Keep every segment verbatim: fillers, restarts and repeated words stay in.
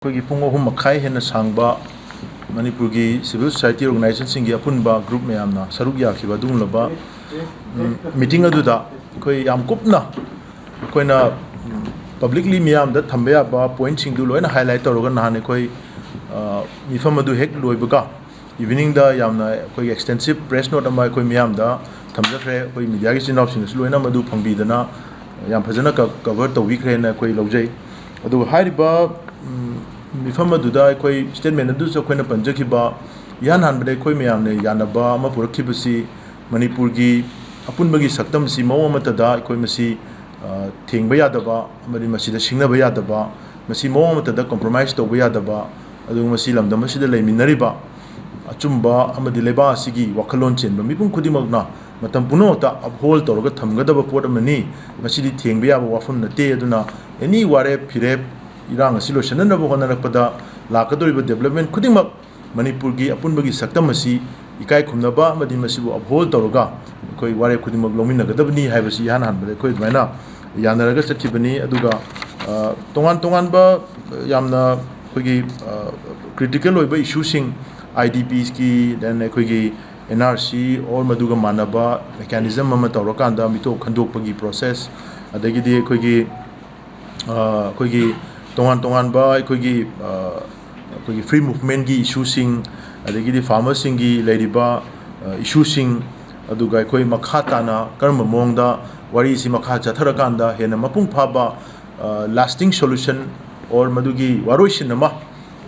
ꯑꯩꯈꯣꯏꯒꯤ ꯄꯨꯡ ꯑꯍꯨꯝ ꯃꯈꯥꯏ ꯍꯦꯟꯅ ꯁꯥꯡꯕ ꯃꯅꯤꯄꯨꯔꯒꯤ civil society organizationꯁꯤꯡꯒꯤ ꯑꯄꯨꯟꯕ group ꯃꯌꯥꯝꯅ ꯁꯔꯨꯛ ꯌꯥꯈꯤꯕ ꯑꯗꯨꯒꯨꯝꯂꯕ, ꯎꯝ, meeting ꯑꯗꯨꯗ ꯑꯩꯈꯣꯏ ꯌꯥꯝ ꯀꯨꯞꯅ ꯑꯩꯈꯣꯏꯅ, ꯎꯝ, publicly ꯃꯤꯌꯥꯝꯗ ꯊꯝꯕ ꯌꯥꯕ pointꯁꯤꯡꯗꯨ ꯂꯣꯏꯅ highlight ꯇꯧꯔꯒ ꯅꯍꯥꯟ ꯑꯩꯈꯣꯏ, ꯑ, ꯃꯤꯐꯝ ꯑꯗꯨ ꯍꯦꯛ ꯂꯣꯏꯕꯒ eveningꯗ ꯌꯥꯝꯅ ꯑꯩꯈꯣꯏꯒꯤ extensive press note ꯑꯃ ꯑꯩꯈꯣꯏ ꯃꯤꯌꯥꯝꯗ ꯊꯝꯖꯈ꯭ꯔꯦ꯫ ꯑꯩꯈꯣꯏ mediaꯒꯤ ꯏꯆꯤꯟ ꯏꯅꯥꯎꯁꯤꯡꯅꯁꯨ ꯂꯣꯏꯅ ꯃꯗꯨ ꯐꯪꯕꯤꯗꯅ ꯌꯥꯝ ꯐꯖꯅ ꯀ-, cover ꯇꯧꯕꯤꯈ꯭ꯔꯦꯅ ꯑꯩꯈꯣꯏ ꯂꯧꯖꯩ꯫ ꯑꯗꯨꯒ ꯍꯥꯏꯔꯤꯕ, ꯎꯝ, ꯃꯤꯐꯝ ꯑꯗꯨꯗ ꯑꯩꯈꯣꯏ statement ꯑꯗꯨꯁꯨ ꯑꯩꯈꯣꯏꯅ ꯄꯟꯖꯈꯤꯕ ꯏꯍꯥꯟ ꯍꯥꯟꯕꯗ ꯑꯩꯈꯣꯏ ꯃꯌꯥꯝꯅ ꯌꯥꯅꯕ ꯑꯃ ꯄꯨꯔꯛꯈꯤꯕꯁꯤ ꯃꯅꯤꯄꯨꯔꯒꯤ ꯑꯄꯨꯟꯕꯒꯤ ꯁꯛꯇꯝꯁꯤ ꯃꯑꯣꯡ ꯑꯃꯠꯇꯗ ꯑꯩꯈꯣꯏ ꯃꯁꯤ, ꯑ, ꯊꯦꯡꯕ ꯌꯥꯗꯕ ꯑꯃꯗꯤ ꯃꯁꯤꯗ ꯁꯤꯡꯅꯕ ꯌꯥꯗꯕ, ꯃꯁꯤ ꯃꯑꯣꯡ ꯑꯃꯠꯇꯗ compromise ꯇꯧꯕ ꯌꯥꯗꯕ, ꯑꯗꯨꯒ ꯃꯁꯤ ꯂꯝꯗꯝ ꯑꯁꯤꯗ ꯂꯩꯃꯤꯟꯅꯔꯤꯕ ꯑꯆꯨꯝꯕ ꯑꯃꯗꯤ ꯂꯩꯕꯥꯛ ꯑꯁꯤꯒꯤ ꯋꯥꯈꯜꯂꯣꯟ ꯆꯦꯟꯕ ꯃꯤꯄꯨꯝ ꯈꯨꯗꯤꯡꯃꯛꯅ ꯃꯇꯝ ꯄꯨꯝꯅꯃꯛꯇ uphold ꯇꯧꯔꯒ ꯊꯝꯒꯗꯕ ꯄꯣꯠ ꯑꯃꯅꯤ꯫ ꯃꯁꯤꯗꯤ ꯊꯦꯡꯕ ꯌꯥꯕ ꯋꯥꯐꯝ ꯅꯠꯇꯦ꯫ ꯑꯗꯨꯅ any ꯋꯥꯔꯦꯞ ꯐꯤꯔꯦꯞ, ꯏꯔꯥꯡ ꯑꯁꯤ ꯂꯣꯏꯁꯤꯟꯅꯅꯕ ꯍꯣꯠꯅꯔꯛꯄꯗ ꯂꯥꯛꯀꯗꯧꯔꯤꯕ development ꯈꯨꯗꯤꯡꯃꯛ ꯃꯅꯤꯄꯨꯔꯒꯤ ꯑꯄꯨꯟꯕꯒꯤ ꯁꯛꯇꯝ ꯑꯁꯤ ꯏꯀꯥꯏ ꯈꯨꯝꯅꯕ ꯑꯃꯗꯤ ꯃꯁꯤꯕꯨ uphold ꯇꯧꯔꯒ ꯑꯩꯈꯣꯏ ꯋꯥꯔꯦꯞ ꯈꯨꯗꯤꯡꯃꯛ ꯂꯧꯃꯤꯟꯅꯒꯗꯕꯅꯤ ꯍꯥꯏꯕꯁꯤ ꯏꯍꯥꯟ ꯍꯥꯟꯕꯗ ꯑꯩꯈꯣꯏ ꯑꯗꯨꯃꯥꯏꯅ ꯌꯥꯅꯔꯒ ꯆꯠꯈꯤꯕꯅꯤ꯫ ꯑꯗꯨꯒ, ꯑ, ꯇꯣꯉꯥꯟ ꯇꯣꯉꯥꯟꯕ, ꯑ, ꯌꯥꯝꯅ ꯑꯩꯈꯣꯏꯒꯤ, ꯑ, critical ꯑꯣꯏꯕ issueꯁꯤꯡ, IDPsꯀꯤ, then ꯑꯩꯈꯣꯏꯒꯤ NRC or ꯃꯗꯨꯒ ꯃꯥꯟꯅꯕ mechanism ꯑꯃ ꯇꯧꯔꯀꯥꯟꯗ ꯃꯤꯇꯣꯞ ꯈꯟꯗꯣꯛꯄꯒꯤ process, ꯑꯗꯒꯤꯗꯤ ꯑꯩꯈꯣꯏꯒꯤ, ꯑ, ꯑꯩꯈꯣꯏꯒꯤ ꯇꯣꯉꯥꯟ ꯇꯣꯉꯥꯟꯕ ꯑꯩꯈꯣꯏꯒꯤ, ꯑ, ꯑꯩꯈꯣꯏꯒꯤ free movementꯀꯤ issueꯁꯤꯡ, ꯑꯗꯒꯤꯗꯤ farmerꯁꯤꯡꯒꯤ ꯂꯩꯔꯤꯕ, ꯑ, issueꯁꯤꯡ, ꯑꯗꯨꯒ ꯑꯩꯈꯣꯏ ꯃꯈꯥ ꯇꯥꯅ ꯀꯔꯝꯕ ꯃꯑꯣꯡꯗ ꯋꯥꯔꯤꯁꯤ ꯃꯈꯥ ꯆꯠꯊꯔꯀꯥꯟꯗ ꯍꯦꯟꯅ ꯃꯄꯨꯡ ꯐꯥꯕ, ꯑ, lasting solution or ꯃꯗꯨꯒꯤ ꯋꯥꯔꯣꯏꯁꯤꯟ ꯑꯃ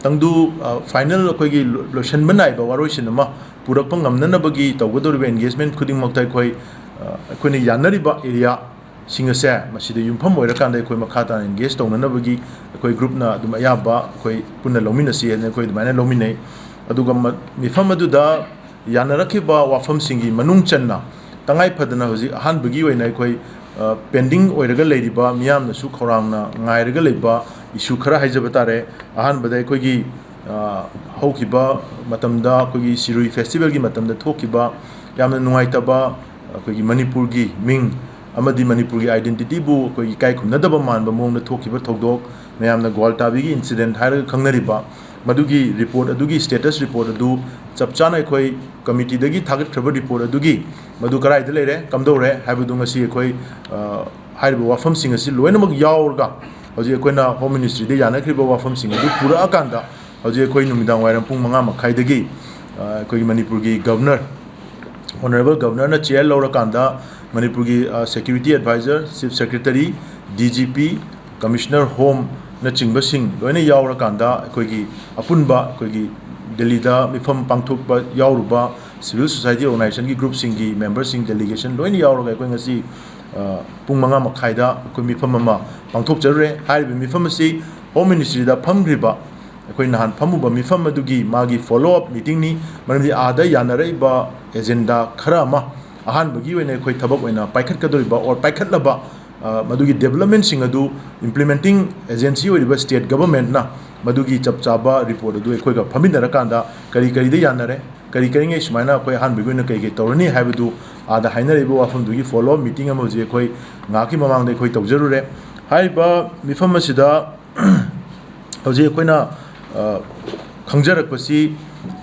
ꯇꯪꯗꯨ, ꯑ, final ꯑꯩꯈꯣꯏꯒꯤ ꯂꯣ-, ꯂꯣꯏꯁꯤꯟꯕ ꯅꯥꯏꯕ ꯋꯥꯔꯣꯏꯁꯤꯟ ꯑꯃ ꯄꯨꯔꯛꯄ ꯉꯝꯅꯅꯕꯒꯤ ꯇꯧꯒꯗꯧꯔꯤꯕ engagement ꯈꯨꯗꯤꯡꯃꯛꯇ ꯑꯩꯈꯣꯏ, ꯑ, ꯑꯩꯈꯣꯏꯅ ꯌꯥꯅꯔꯤꯕ areaꯁꯤꯡ ꯑꯁꯦ ꯃꯁꯤꯗ ꯌꯨꯝꯐꯝ ꯑꯣꯏꯔꯀꯥꯟꯗ ꯑꯩꯈꯣꯏ ꯃꯈꯥ ꯇꯥꯅ engage ꯇꯧꯅꯅꯕꯒꯤ ꯑꯩꯈꯣꯏ groupꯅ ꯑꯗꯨꯝ ꯑꯌꯥꯝꯕ ꯑꯩꯈꯣꯏ ꯄꯨꯟꯅ ꯂꯧꯃꯤꯟꯅꯁꯤ ꯍꯥꯏꯅ ꯑꯩꯈꯣꯏ ꯑꯗꯨꯃꯥꯏꯅ ꯂꯧꯃꯤꯟꯅꯩ꯫ ꯑꯗꯨꯒ ꯃ-, ꯃꯤꯐꯝ ꯑꯗꯨꯗ ꯌꯥꯅꯔꯛꯈꯤꯕ ꯋꯥꯐꯝꯁꯤꯡꯒꯤ ꯃꯅꯨꯡ ꯆꯟꯅ ꯇꯉꯥꯏ ꯐꯗꯅ ꯍꯧꯖꯤꯛ ꯑꯍꯥꯟꯕꯒꯤ ꯑꯣꯏꯅ ꯑꯩꯈꯣꯏ, ꯑ, pending ꯑꯣꯏꯔꯒ ꯂꯩꯔꯤꯕ ꯃꯤꯌꯥꯝꯅꯁꯨ ꯈꯧꯔꯥꯡꯅ ꯉꯥꯏꯔꯒ ꯂꯩꯕ issue ꯈꯔ ꯍꯥꯏꯖꯕ ꯇꯥꯔꯦ꯫ ꯑꯍꯥꯟꯕꯗ ꯑꯩꯈꯣꯏꯒꯤ, ꯑ, ꯍꯧꯈꯤꯕ ꯃꯇꯝꯗ ꯑꯩꯈꯣꯏꯒꯤ ꯁꯤꯔꯨꯏ festivalꯒꯤ ꯃꯇꯝꯗ ꯊꯣꯛꯈꯤꯕ ꯌꯥꯝꯅ ꯅꯨꯡꯉꯥꯏꯇꯕ ꯑꯩꯈꯣꯏꯒꯤ ꯃꯅꯤꯄꯨꯔꯒꯤ ꯃꯤꯡ ꯑꯃꯗꯤ ꯃꯅꯤꯄꯨꯔꯒꯤ identityꯕꯨ ꯑꯩꯈꯣꯏꯒꯤ ꯏꯀꯥꯏ ꯈꯨꯝꯅꯗꯕ ꯃꯥꯟꯕ ꯃꯑꯣꯡꯗ ꯊꯣꯛꯈꯤꯕ ꯊꯧꯗꯣꯛ, ꯃꯌꯥꯝꯅ ꯒ꯭ꯋꯥꯜꯇꯥꯕꯤꯒꯤ incident ꯍꯥꯏꯔꯒ ꯈꯪꯅꯔꯤꯕ, ꯃꯗꯨꯒꯤ report ꯑꯗꯨꯒꯤ status report ꯑꯗꯨ ꯆꯞ ꯆꯥꯅ ꯑꯩꯈꯣꯏ committeeꯗꯒꯤ ꯊꯥꯒꯠꯈ꯭ꯔꯕ report ꯑꯗꯨꯒꯤ ꯃꯗꯨ ꯀꯗꯥꯏꯗ ꯂꯩꯔꯦ, ꯀꯝꯗꯧꯔꯦ ꯍꯥꯏꯕꯗꯨ ꯉꯁꯤ ꯑꯩꯈꯣꯏ, ꯑ, ꯍꯥꯏꯔꯤꯕ ꯋꯥꯐꯝꯁꯤꯡ ꯑꯁꯤ ꯂꯣꯏꯅꯃꯛ ꯌꯥꯎꯔꯒ ꯍꯧꯖꯤꯛ ꯑꯩꯈꯣꯏꯅ Home Ministryꯗ ꯌꯥꯅꯈ꯭ꯔꯤꯕ ꯋꯥꯐꯝꯁꯤꯡ ꯑꯗꯨ ꯄꯨꯔꯛꯑꯀꯥꯟꯗ ꯍꯧꯖꯤꯛ ꯑꯩꯈꯣꯏ ꯅꯨꯃꯤꯗꯥꯡ ꯋꯥꯏꯔꯝ ꯄꯨꯡ ꯃꯉꯥ ꯃꯈꯥꯏꯗꯒꯤ, ꯑ, ꯑꯩꯈꯣꯏꯒꯤ ꯃꯅꯤꯄꯨꯔꯒꯤ Governor, Honourable Governorꯅ chair ꯂꯧꯔꯀꯥꯟꯗ ꯃꯅꯤꯄꯨꯔꯒꯤ, ꯑ, Security Advisor, Chief Secretary, DGP, Commissioner Homeꯅꯆꯤꯡꯕꯁꯤꯡ ꯂꯣꯏꯅ ꯌꯥꯎꯔꯀꯥꯟꯗ ꯑꯩꯈꯣꯏꯒꯤ ꯑꯄꯨꯟꯕ ꯑꯩꯈꯣꯏꯒꯤ ꯗꯦꯜꯂꯤꯗ ꯃꯤꯐꯝ ꯄꯥꯡꯊꯣꯛꯄ ꯌꯥꯎꯔꯨꯕ civil society organisationꯒꯤ groupꯁꯤꯡꯒꯤ memberꯁꯤꯡ delegation ꯂꯣꯏꯅ ꯌꯥꯎꯔꯒ ꯑꯩꯈꯣꯏ ꯉꯁꯤ, ꯑ, ꯄꯨꯡ ꯃꯉꯥ ꯃꯈꯥꯏꯗ ꯑꯩꯈꯣꯏ ꯃꯤꯐꯝ ꯑꯃ ꯄꯥꯡꯊꯣꯛꯆꯔꯨꯔꯦ꯫ ꯍꯥꯏꯔꯤꯕ ꯃꯤꯐꯝ ꯑꯁꯤ Home Ministryꯗ ꯐꯝꯈ꯭ꯔꯤꯕ ꯑꯩꯈꯣꯏ ꯅꯍꯥꯟ ꯐꯝꯃꯨꯕ ꯃꯤꯐꯝ ꯑꯗꯨꯒꯤ ꯃꯥꯒꯤ follow up meetingꯅꯤ꯫ ꯃꯔꯝꯗꯤ ꯑꯥꯗ ꯌꯥꯅꯔꯛꯏꯕ agenda ꯈꯔ ꯑꯃ ꯑꯍꯥꯟꯕꯒꯤ ꯑꯣꯏꯅ ꯑꯩꯈꯣꯏ ꯊꯕꯛ ꯑꯣꯏꯅ ꯄꯥꯏꯈꯠꯀꯗꯧꯔꯤꯕ or ꯄꯥꯏꯈꯠꯂꯕ, ꯑ, ꯃꯗꯨꯒꯤ developmentꯁꯤꯡ ꯑꯗꯨ implementing agency ꯑꯣꯏꯔꯤꯕ state governmentꯅ ꯃꯗꯨꯒꯤ ꯆꯞ ꯆꯥꯕ report ꯑꯗꯨ ꯑꯩꯈꯣꯏꯒ ꯐꯝꯃꯤꯟꯅꯔꯀꯥꯟꯗ ꯀꯔꯤ ꯀꯔꯤꯗ ꯌꯥꯅꯔꯦ, ꯀꯔꯤ ꯀꯔꯤꯉꯩ ꯁꯨꯃꯥꯏꯅ ꯑꯩꯈꯣꯏ ꯑꯍꯥꯟꯕꯒꯤ ꯑꯣꯏꯅ ꯀꯔꯤ ꯀꯔꯤ ꯇꯧꯔꯅꯤ ꯍꯥꯏꯕꯗꯨ ꯑꯥꯗ ꯍꯥꯏꯅꯔꯤꯕ ꯋꯥꯐꯝꯗꯨꯒꯤ follow up meeting ꯑꯃ ꯍꯧꯖꯤꯛ ꯑꯩꯈꯣꯏ ꯉꯥꯏꯍꯥꯛꯀꯤ ꯃꯃꯥꯡꯗ ꯑꯩꯈꯣꯏ ꯇꯧꯖꯔꯨꯔꯦ꯫ ꯍꯥꯏꯔꯤꯕ ꯃꯤꯐꯝ ꯑꯁꯤꯗ ꯍꯧꯖꯤꯛ ꯑꯩꯈꯣꯏꯅ, ꯑ, ꯈꯪꯖꯔꯛꯄꯁꯤ,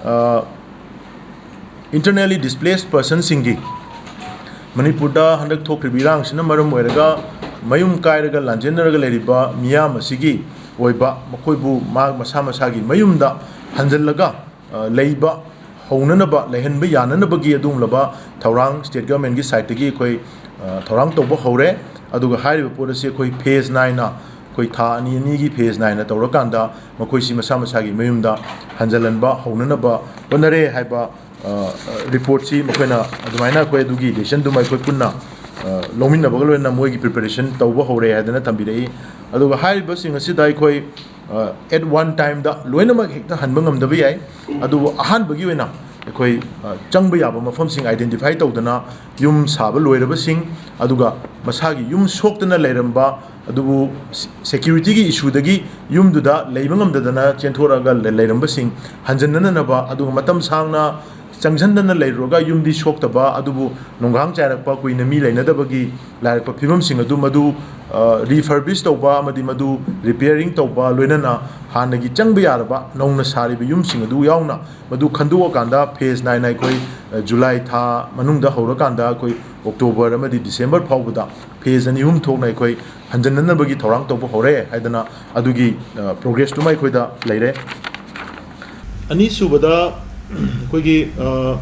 ꯑ, internally displaced personꯁꯤꯡꯒꯤ, ꯃꯅꯤꯄꯨꯔꯗ ꯍꯟꯗꯛ ꯊꯣꯛꯈ꯭ꯔꯤꯕ ꯏꯔꯥꯡꯁꯤꯅ ꯃꯔꯝ ꯑꯣꯏꯔꯒ ꯃꯌꯨꯝ ꯀꯥꯏꯔꯒ ꯂꯥꯟꯖꯦꯟꯅꯔꯒ ꯂꯩꯔꯤꯕ ꯃꯤꯌꯥꯝ ꯑꯁꯤꯒꯤ ꯑꯣꯏꯕ ꯃꯈꯣꯏꯕꯨ ꯃꯥ-, ꯃꯁꯥ ꯃꯁꯥꯒꯤ ꯃꯌꯨꯝꯗ ꯍꯟꯖꯜꯂꯒ, ꯑ, ꯂꯩꯕ ꯍꯧꯅꯅꯕ, ꯂꯩꯍꯟꯕ ꯌꯥꯅꯅꯕꯒꯤ ꯑꯗꯨꯒꯨꯝꯂꯕ ꯊꯧꯔꯥꯡ state governmentꯀꯤ sideꯇꯒꯤ ꯑꯩꯈꯣꯏ, ꯑ, ꯊꯧꯔꯥꯡ ꯇꯧꯕ ꯍꯧꯔꯦ꯫ ꯑꯗꯨꯒ ꯍꯥꯏꯔꯤꯕ ꯄꯣꯠ ꯑꯁꯤ ꯑꯩꯈꯣꯏ phase ꯅꯥꯏꯅ, ꯑꯩꯈꯣꯏ ꯊꯥ ꯑꯅꯤ ꯑꯅꯤꯒꯤ phase ꯅꯥꯏꯅ ꯇꯧꯔꯀꯥꯟꯗ ꯃꯈꯣꯏꯁꯤ ꯃꯁꯥ ꯃꯁꯥꯒꯤ ꯃꯌꯨꯝꯗ ꯍꯟꯖꯜꯍꯟꯕ ꯍꯧꯅꯅꯕ ꯍꯣꯠꯅꯔꯦ ꯍꯥꯏꯕ, ꯑ, reportꯁꯤ ꯃꯈꯣꯏꯅ ꯑꯗꯨꯃꯥꯏꯅ ꯑꯩꯈꯣꯏ ꯑꯗꯨꯒꯤ decisionꯗꯨꯃ ꯑꯩꯈꯣꯏ ꯄꯨꯟꯅ, ꯑ, ꯂꯧꯃꯤꯟꯅꯕꯒ ꯂꯣꯏꯅꯅ ꯃꯣꯏꯒꯤ preparation ꯇꯧꯕ ꯍꯧꯔꯦ ꯍꯥꯏꯗꯅ ꯊꯝꯕꯤꯔꯛꯏ꯫ ꯑꯗꯨꯒ ꯍꯥꯏꯔꯤꯕꯁꯤꯡ ꯑꯁꯤꯗ ꯑꯩꯈꯣꯏ, ꯑ, at one timeꯗ ꯂꯣꯏꯅꯃꯛ ꯍꯦꯛꯇ ꯍꯟꯕ ꯉꯝꯗꯕ ꯌꯥꯏ꯫ ꯑꯗꯨꯕꯨ ꯑꯍꯥꯟꯕꯒꯤ ꯑꯣꯏꯅ ꯑꯩꯈꯣꯏ, ꯑ, ꯆꯪꯕ ꯌꯥꯕ ꯃꯐꯝꯁꯤꯡ identify ꯇꯧꯗꯅ ꯌꯨꯝ ꯁꯥꯕ ꯂꯣꯏꯔꯕꯁꯤꯡ, ꯑꯗꯨꯒ ꯃꯁꯥꯒꯤ ꯌꯨꯝ ꯁꯣꯛꯇꯅ ꯂꯩꯔꯝꯕ, ꯑꯗꯨꯕꯨ securityꯒꯤ issueꯗꯒꯤ ꯌꯨꯝꯗꯨꯗ ꯂꯩꯕ ꯉꯝꯗꯗꯅ ꯆꯦꯟꯊꯣꯔꯛꯑꯒ ꯂꯩ-, ꯂꯩꯔꯝꯕꯁꯤꯡ ꯍꯟꯖꯤꯟꯅꯅꯕ, ꯑꯗꯨꯒ ꯃꯇꯝ ꯁꯥꯡꯅ ꯆꯪꯁꯤꯟꯗꯅ ꯂꯩꯔꯨꯔꯒ ꯌꯨꯝꯗꯤ ꯁꯣꯛꯇꯕ, ꯑꯗꯨꯕꯨ ꯅꯣꯡꯈꯥꯡ ꯆꯥꯏꯔꯛꯄ, ꯀꯨꯏꯅ ꯃꯤ ꯂꯩꯅꯗꯕꯒꯤ ꯂꯥꯏꯔꯛꯄ ꯐꯤꯕꯝꯁꯤꯡ ꯑꯗꯨ ꯃꯗꯨ, ꯑ, refurbish ꯇꯧꯕ ꯑꯃꯗꯤ ꯃꯗꯨ repairing ꯇꯧꯕ, ꯂꯣꯏꯅꯅ ꯍꯥꯟꯅꯒꯤ ꯆꯪꯕ ꯌꯥꯔꯕ ꯅꯧꯅ ꯁꯥꯔꯤꯕ ꯌꯨꯝꯁꯤꯡ ꯑꯗꯨ ꯌꯥꯎꯅ ꯃꯗꯨ ꯈꯟꯗꯣꯛꯑꯀꯥꯟꯗ phase nine ꯑꯩꯈꯣꯏ, ꯑ, July ꯊꯥ ꯃꯅꯨꯡꯗ ꯍꯧꯔꯀꯥꯟꯗ ꯑꯩꯈꯣꯏ October ꯑꯃꯗꯤ December ꯐꯥꯎꯕꯗ phase ꯑꯅꯤ ꯑꯍꯨꯝ ꯊꯣꯛꯅ ꯑꯩꯈꯣꯏ ꯍꯟꯖꯤꯟꯅꯅꯕꯒꯤ ꯊꯧꯔꯥꯡ ꯇꯧꯕ ꯍꯧꯔꯦ ꯍꯥꯏꯗꯅ ꯑꯗꯨꯒꯤ, ꯑ, progress ꯇꯨꯃ ꯑꯩꯈꯣꯏꯗ ꯂꯩꯔꯦ꯫ ꯑꯅꯤꯁꯨꯕꯗ ꯑꯩꯈꯣꯏꯒꯤ, ꯑ,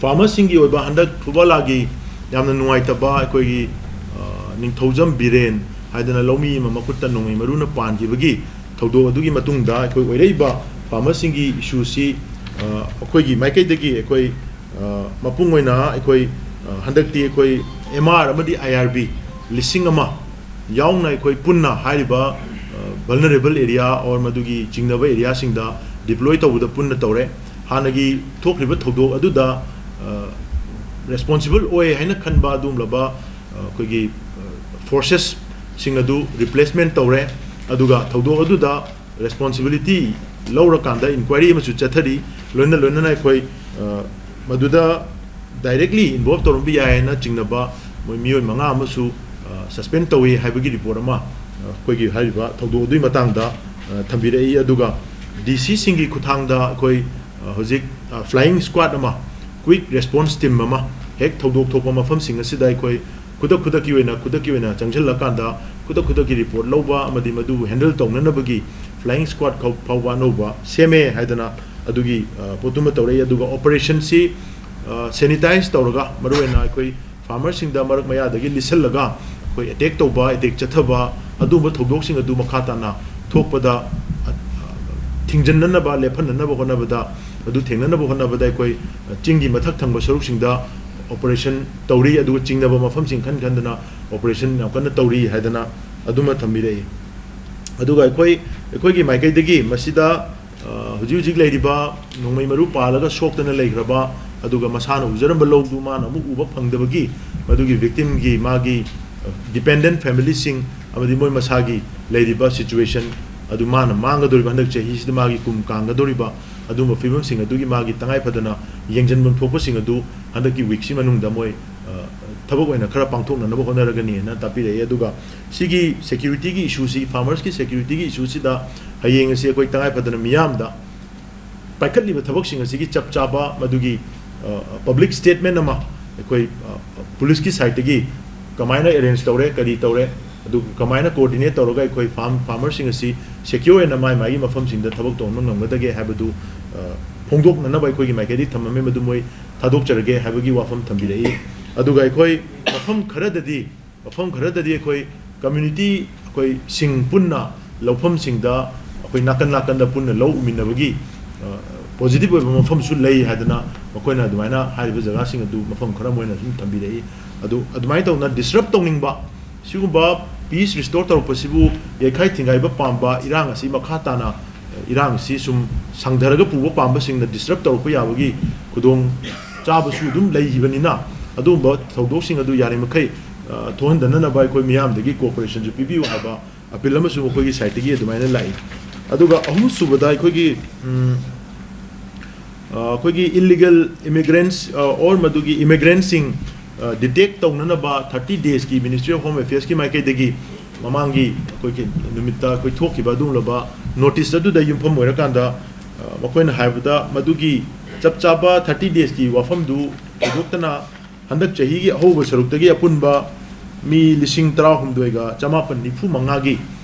farmerꯁꯤꯡꯒꯤ ꯑꯣꯏꯕ ꯍꯟꯗꯛ ꯐꯨꯕꯂꯥꯒꯤ ꯌꯥꯝꯅ ꯅꯨꯡꯉꯥꯏꯇꯕ ꯑꯩꯈꯣꯏꯒꯤ, ꯑ, ꯅꯤꯡꯊꯧꯖꯝ ꯕꯤꯔꯦꯟ ꯍꯥꯏꯗꯅ ꯂꯧꯃꯤ ꯑꯃ ꯃꯈꯨꯠꯇ ꯅꯣꯡꯃꯩ ꯃꯔꯨꯅ ꯄꯥꯟꯈꯤꯕꯒꯤ ꯊꯧꯗꯣꯛ ꯑꯗꯨꯒꯤ ꯃꯇꯨꯡꯗ ꯑꯩꯈꯣꯏ ꯑꯣꯏꯔꯛꯏꯕ farmerꯁꯤꯡꯒꯤ issueꯁꯤ, ꯑ, ꯑꯩꯈꯣꯏꯒꯤ ꯃꯥꯏꯀꯩꯗꯒꯤ ꯑꯩꯈꯣꯏ, ꯑ, ꯃꯄꯨꯡ ꯑꯣꯏꯅ ꯑꯩꯈꯣꯏ, ꯑ, ꯍꯟꯗꯛꯇꯤ ꯑꯩꯈꯣꯏ M R ꯑꯃꯗꯤ I R B ꯂꯤꯁꯤꯡ ꯑꯃ ꯌꯥꯎꯅ ꯑꯩꯈꯣꯏ ꯄꯨꯟꯅ ꯍꯥꯏꯔꯤꯕ, ꯑ, vulnerable area or ꯃꯗꯨꯒꯤ ꯆꯤꯡꯅꯕ areaꯁꯤꯡꯗ deploy ꯇꯧꯕꯗ ꯄꯨꯟꯅ ꯇꯧꯔꯦ꯫ ꯍꯥꯟꯅꯒꯤ ꯊꯣꯛꯈ꯭ꯔꯤꯕ ꯊꯧꯗꯣꯛ ꯑꯗꯨꯗ, ꯑ, responsible ꯑꯣꯏ ꯍꯥꯏꯅ ꯈꯟꯕ ꯑꯗꯨꯒꯨꯝꯂꯕ, ꯑ, ꯑꯩꯈꯣꯏꯒꯤ, ꯑ, forcesꯁꯤꯡ ꯑꯗꯨ replacement ꯇꯧꯔꯦ꯫ ꯑꯗꯨꯒ ꯊꯧꯗꯣꯛ ꯑꯗꯨꯗ responsibility ꯂꯧꯔꯀꯥꯟꯗ inquiry ꯑꯃꯁꯨ ꯆꯠꯊꯔꯤ꯫ ꯂꯣꯏꯅ ꯂꯣꯏꯅꯅ ꯑꯩꯈꯣꯏ, ꯑ, ꯃꯗꯨꯗ directly involve ꯇꯧꯔꯝꯕ ꯌꯥꯏ ꯍꯥꯏꯅ ꯆꯤꯡꯅꯕ ꯃꯣꯏ ꯃꯤꯑꯣꯏ ꯃꯉꯥ ꯑꯃꯁꯨ, ꯑ, suspend ꯇꯧꯏ ꯍꯥꯏꯕꯒꯤ report ꯑꯃ, ꯑ, ꯑꯩꯈꯣꯏꯒꯤ ꯍꯥꯏꯔꯤꯕ ꯊꯧꯗꯣꯛ ꯑꯗꯨꯒꯤ ꯃꯇꯥꯡꯗ, ꯑ, ꯊꯝꯕꯤꯔꯛꯏ꯫ ꯑꯗꯨꯒ D Cꯁꯤꯡꯒꯤ ꯈꯨꯠꯊꯥꯡꯗ ꯑꯩꯈꯣꯏ, ꯑ, ꯍꯧꯖꯤꯛ, ꯑ, flying squad ꯑꯃ, quick response team ꯑꯃ ꯍꯦꯛ ꯊꯧꯗꯣꯛ ꯊꯣꯛꯄ ꯃꯐꯝꯁꯤꯡ ꯑꯁꯤꯗ ꯑꯩꯈꯣꯏ ꯈꯨꯗꯛ ꯈꯨꯗꯛꯀꯤ ꯑꯣꯏꯅ, ꯈꯨꯗꯛꯀꯤ ꯑꯣꯏꯅ ꯆꯪꯁꯤꯜꯂꯀꯥꯟꯗ ꯈꯨꯗꯛ ꯈꯨꯗꯛꯀꯤ report ꯂꯧꯕ ꯑꯃꯗꯤ ꯃꯗꯨꯕꯨ handle ꯇꯧꯅꯅꯕꯒꯤ flying squad ꯈꯥꯎ-, ꯐꯥꯎꯕ ꯑꯅꯧꯕ ꯁꯦꯝꯃꯦ ꯍꯥꯏꯗꯅ ꯑꯗꯨꯒꯤ, ꯑ, ꯄꯣꯠꯇꯨꯃ ꯇꯧꯔꯛꯏ꯫ ꯑꯗꯨꯒ operationꯁꯤ, ꯑ, sanitize ꯇꯧꯔꯒ, ꯃꯔꯨꯑꯣꯏꯅ ꯑꯩꯈꯣꯏ farmerꯁꯤꯡꯗ ꯃꯔꯛ ꯃꯌꯥꯗꯒꯤ ꯂꯤꯠꯁꯜꯂꯒ ꯑꯩꯈꯣꯏ attack ꯇꯧꯕ, attack ꯆꯠꯊꯕ, ꯑꯗꯨꯒꯨꯝꯕ ꯊꯧꯗꯣꯛꯁꯤꯡ ꯑꯗꯨ ꯃꯈꯥ ꯇꯥꯅ ꯊꯣꯛꯄꯗ, ꯑ, ꯊꯤꯡꯖꯤꯟꯅꯅꯕ, ꯂꯦꯞꯍꯟꯅꯅꯕ ꯍꯣꯠꯅꯕꯗ, ꯑꯗꯨ ꯊꯦꯡꯅꯅꯕ ꯍꯣꯠꯅꯕꯗ ꯑꯩꯈꯣꯏ, ꯑ, ꯆꯤꯡꯒꯤ ꯃꯊꯛ ꯊꯪꯕ ꯁꯔꯨꯛꯁꯤꯡꯗ operation ꯇꯧꯔꯤ꯫ ꯑꯗꯨꯒ ꯆꯤꯡꯅꯕ ꯃꯐꯝꯁꯤꯡ ꯈꯟ ꯈꯟꯗꯅ operation ꯌꯥꯝ ꯀꯟꯅ ꯇꯧꯔꯤ ꯍꯥꯏꯗꯅ ꯑꯗꯨꯃ ꯊꯝꯕꯤꯔꯛꯏ꯫ ꯑꯗꯨꯒ ꯑꯩꯈꯣꯏ, ꯑꯩꯈꯣꯏꯒꯤ ꯃꯥꯏꯀꯩꯗꯒꯤ ꯃꯁꯤꯗ, ꯑ, ꯍꯧꯖꯤꯛ ꯍꯧꯖꯤꯛ ꯂꯩꯔꯤꯕ ꯅꯣꯡꯃꯩ ꯃꯔꯨ ꯄꯥꯜꯂꯒ ꯁꯣꯛꯇꯅ ꯂꯩꯈ꯭ꯔꯕ, ꯑꯗꯨꯒ ꯃꯁꯥꯅ ꯎꯖꯔꯝꯕ ꯂꯧꯗꯨ ꯃꯥꯅ ꯑꯃꯨꯛ ꯎꯕ ꯐꯪꯗꯕꯒꯤ, ꯃꯗꯨꯒꯤ victimꯒꯤ ꯃꯥꯒꯤ, ꯑ, dependent familyꯁꯤꯡ ꯑꯃꯗꯤ ꯃꯣꯏ ꯃꯁꯥꯒꯤ ꯂꯩꯔꯤꯕ situation ꯑꯗꯨ ꯃꯥꯅ ꯃꯥꯡꯒꯗꯧꯔꯤꯕ, ꯍꯟꯗꯛ ꯆꯍꯤꯁꯤꯗ ꯃꯥꯒꯤ ꯀꯨꯝ ꯀꯥꯡꯒꯗꯧꯔꯤꯕ ꯑꯗꯨꯒꯨꯝꯕ ꯐꯤꯕꯝꯁꯤꯡ ꯑꯗꯨꯒꯤ ꯃꯥꯒꯤ ꯇꯉꯥꯏ ꯐꯗꯅ ꯌꯦꯡꯁꯤꯟꯐꯝ ꯊꯣꯛꯄꯁꯤꯡ ꯑꯗꯨ ꯍꯟꯗꯛꯀꯤ ꯋꯤꯛꯁꯤ ꯃꯅꯨꯡꯗ ꯃꯣꯏ, ꯑ, ꯊꯕꯛ ꯑꯣꯏꯅ ꯈꯔ ꯄꯥꯡꯊꯣꯛꯅꯅꯕ ꯍꯣꯠꯅꯔꯒꯅꯤꯅ ꯇꯥꯛꯄꯤꯔꯛꯏ꯫ ꯑꯗꯨꯒ ꯁꯤꯒꯤ ꯁꯦꯀ꯭ꯌꯨꯔꯤꯇꯤꯒꯤ ꯏꯁꯨꯁꯤ, ꯐꯥꯔꯃꯔꯁꯀꯤ ꯁꯦꯀ꯭ꯌꯨꯔꯤꯇꯤꯒꯤ ꯏꯁꯨꯁꯤꯗ ꯍꯌꯦꯡ ꯑꯁꯤ ꯑꯩꯈꯣꯏ ꯇꯉꯥꯏ ꯐꯗꯅ ꯃꯤꯌꯥꯝꯗ ꯄꯥꯏꯈꯠꯂꯤꯕ ꯊꯕꯛꯁꯤꯡ ꯑꯁꯤꯒꯤ ꯆꯞ ꯆꯥꯕ ꯃꯗꯨꯒꯤ, ꯑ, ꯄꯕ꯭ꯂꯤꯛ ꯁ꯭ꯇꯦꯠꯃꯦꯟ ꯑꯃ ꯑꯩꯈꯣꯏ, ꯑ, ꯄꯨꯂꯤꯁꯀꯤ ꯁꯥꯏꯠꯇꯒꯤ ꯀꯃꯥꯏꯅ ꯑꯦꯔꯦꯟꯖ ꯇꯧꯔꯦ, ꯀꯔꯤ ꯇꯧꯔꯦ, ꯑꯗꯨ ꯀꯃꯥꯏꯅ ꯀꯣꯑꯣꯔꯗꯤꯅꯦꯠ ꯇꯧꯔꯒ ꯑꯩꯈꯣꯏ ꯐꯥꯔꯝ, ꯐꯥꯔꯃꯔꯁꯤꯡ ꯑꯁꯤ ꯁꯦꯀ꯭ꯌꯣꯔ ꯑꯣꯏꯅ ꯃꯥꯏ ꯃꯥꯏꯒꯤ ꯃꯐꯝꯁꯤꯡꯗ ꯊꯕꯛ ꯇꯧꯍꯟꯕ ꯉꯝꯒꯗꯒꯦ ꯍꯥꯏꯕꯗꯨ, ꯑ, ꯐꯣꯡꯗꯣꯛꯅꯅꯕ ꯑꯩꯈꯣꯏꯒꯤ ꯃꯥꯏꯀꯩꯗꯒꯤ ꯊꯝꯃꯝꯃꯤ, ꯃꯗꯨ ꯃꯣꯏ ꯊꯥꯗꯣꯛꯆꯔꯒꯦ ꯍꯥꯏꯕꯒꯤ ꯋꯥꯐꯝ ꯊꯝꯕꯤꯔꯛꯏ꯫ ꯑꯗꯨꯒ ꯑꯩꯈꯣꯏ ꯃꯐꯝ ꯈꯔꯗꯗꯤ, ꯃꯐꯝ ꯈꯔꯗꯗꯤ ꯑꯩꯈꯣꯏ ꯀꯝꯃ꯭ꯌꯨꯅꯤꯇꯤ, ꯑꯩꯈꯣꯏ ꯁꯤꯡ ꯄꯨꯟꯅ ꯂꯧꯐꯝꯁꯤꯡꯗ ꯑꯩꯈꯣꯏ ꯅꯥꯀꯟ ꯅꯥꯀꯟꯗ ꯄꯨꯟꯅ ꯂꯧ ꯎꯃꯤꯟꯅꯕꯒꯤ, ꯑ, ꯄꯣꯖꯤꯇꯤꯚ ꯑꯣꯏꯕ ꯃꯐꯝꯁꯨ ꯂꯩ ꯍꯥꯏꯗꯅ ꯃꯈꯣꯏꯅ ꯑꯗꯨꯃꯥꯏꯅ ꯍꯥꯏꯔꯤꯕ ꯖꯒꯥꯁꯤꯡ ꯑꯗꯨ ꯃꯐꯝ ꯈꯔ ꯃꯣꯏꯅ ꯑꯗꯨꯝ ꯊꯝꯕꯤꯔꯛꯏ꯫ ꯑꯗꯨ ꯑꯗꯨꯃꯥꯏꯅ ꯇꯧꯗꯅ ꯗꯤꯁꯇꯔꯕ ꯇꯧꯅꯤꯡꯕ, ꯁꯤꯒꯨꯝꯕ ꯄꯤꯁ ꯔꯤꯁꯇꯣꯔ ꯇꯧꯔꯛꯄꯁꯤꯕꯨ ꯌꯩꯈꯥꯏ ꯊꯤꯡꯒꯥꯏꯕ ꯄꯥꯝꯕ, ꯏꯔꯥꯡ ꯑꯁꯤ ꯃꯈꯥ ꯇꯥꯅ, ꯑ, ꯏꯔꯥꯡꯁꯤ ꯁꯨꯝ ꯁꯥꯡꯊꯔꯒ ꯄꯨꯕ ꯄꯥꯝꯕꯁꯤꯡꯅ ꯗꯤꯁꯇꯔꯕ ꯇꯧꯔꯛꯄ ꯌꯥꯕꯒꯤ ꯈꯨꯗꯣꯡ ꯆꯥꯕꯁꯨ ꯑꯗꯨꯝ ꯂꯩꯈꯤꯕꯅꯤꯅ, ꯑꯗꯨꯒꯨꯝꯕ ꯊꯧꯗꯣꯛꯁꯤꯡ ꯑꯗꯨ ꯌꯥꯔꯤꯃꯈꯩ, ꯑ, ꯊꯣꯛꯍꯟꯗꯅꯅꯕ ꯑꯩꯈꯣꯏ ꯃꯤꯌꯥꯝꯗꯒꯤ ꯀꯣꯑꯣꯄꯔꯦꯁꯟꯁꯨ ꯄꯤꯕꯤꯌꯨ ꯍꯥꯏꯕ ꯑꯄꯤꯜ ꯑꯃꯁꯨ ꯃꯈꯣꯏꯒꯤ ꯁꯥꯏꯠꯇꯒꯤ ꯑꯗꯨꯃꯥꯏꯅ ꯂꯥꯛꯏ꯫ ꯑꯗꯨꯒ ꯑꯍꯨꯝꯁꯨꯕꯗ ꯑꯩꯈꯣꯏꯒꯤ, ꯎꯝ, ꯑ, ꯑꯩꯈꯣꯏꯒꯤ ꯏꯜꯂꯤꯒꯦꯜ ꯏꯃꯤꯒ꯭ꯔꯦꯟꯁ, ꯑ, ꯑꯣꯔ ꯃꯗꯨꯒꯤ ꯏꯃꯤꯒ꯭ꯔꯦꯟꯁꯤꯡ, ꯑ, ꯗꯤꯇꯦꯛ ꯇꯧꯅꯅꯕ ꯊꯥꯔꯇꯤ ꯗꯦꯖꯀꯤ ꯃꯤꯅꯤꯁꯇ꯭ꯔꯤ ꯑꯣꯐ ꯍꯣꯝ ꯑꯦꯐꯤꯌꯔꯁꯀꯤ ꯃꯥꯏꯀꯩꯗꯒꯤ ꯃꯃꯥꯡꯒꯤ ꯑꯩꯈꯣꯏꯒꯤ ꯅꯨꯃꯤꯠꯇ ꯑꯩꯈꯣꯏ ꯊꯣꯛꯈꯤꯕ ꯑꯗꯨꯒꯨꯝꯂꯕ ꯅꯣꯇꯤꯁ ꯑꯗꯨꯗ ꯌꯨꯝꯐꯝ ꯑꯣꯏꯔꯀꯥꯟꯗ, ꯑ, ꯃꯈꯣꯏꯅ ꯍꯥꯏꯕꯗ ꯃꯗꯨꯒꯤ ꯆꯞ ꯆꯥꯕ ꯊꯥꯔꯇꯤ ꯗꯦꯖꯀꯤ ꯋꯥꯐꯝꯗꯨ ꯊꯣꯏꯗꯣꯛꯇꯅ ꯍꯟꯗꯛ ꯆꯍꯤꯒꯤ ꯑꯍꯧꯕ ꯁꯔꯨꯛꯇꯒꯤ ꯑꯄꯨꯟꯕ ꯃꯤ ꯂꯤꯁꯤꯡ ꯇꯔꯥꯍꯨꯝꯗꯣꯏꯒ ꯆꯃꯥꯄꯟ ꯅꯤꯐꯨ ꯃꯉꯥꯒꯤ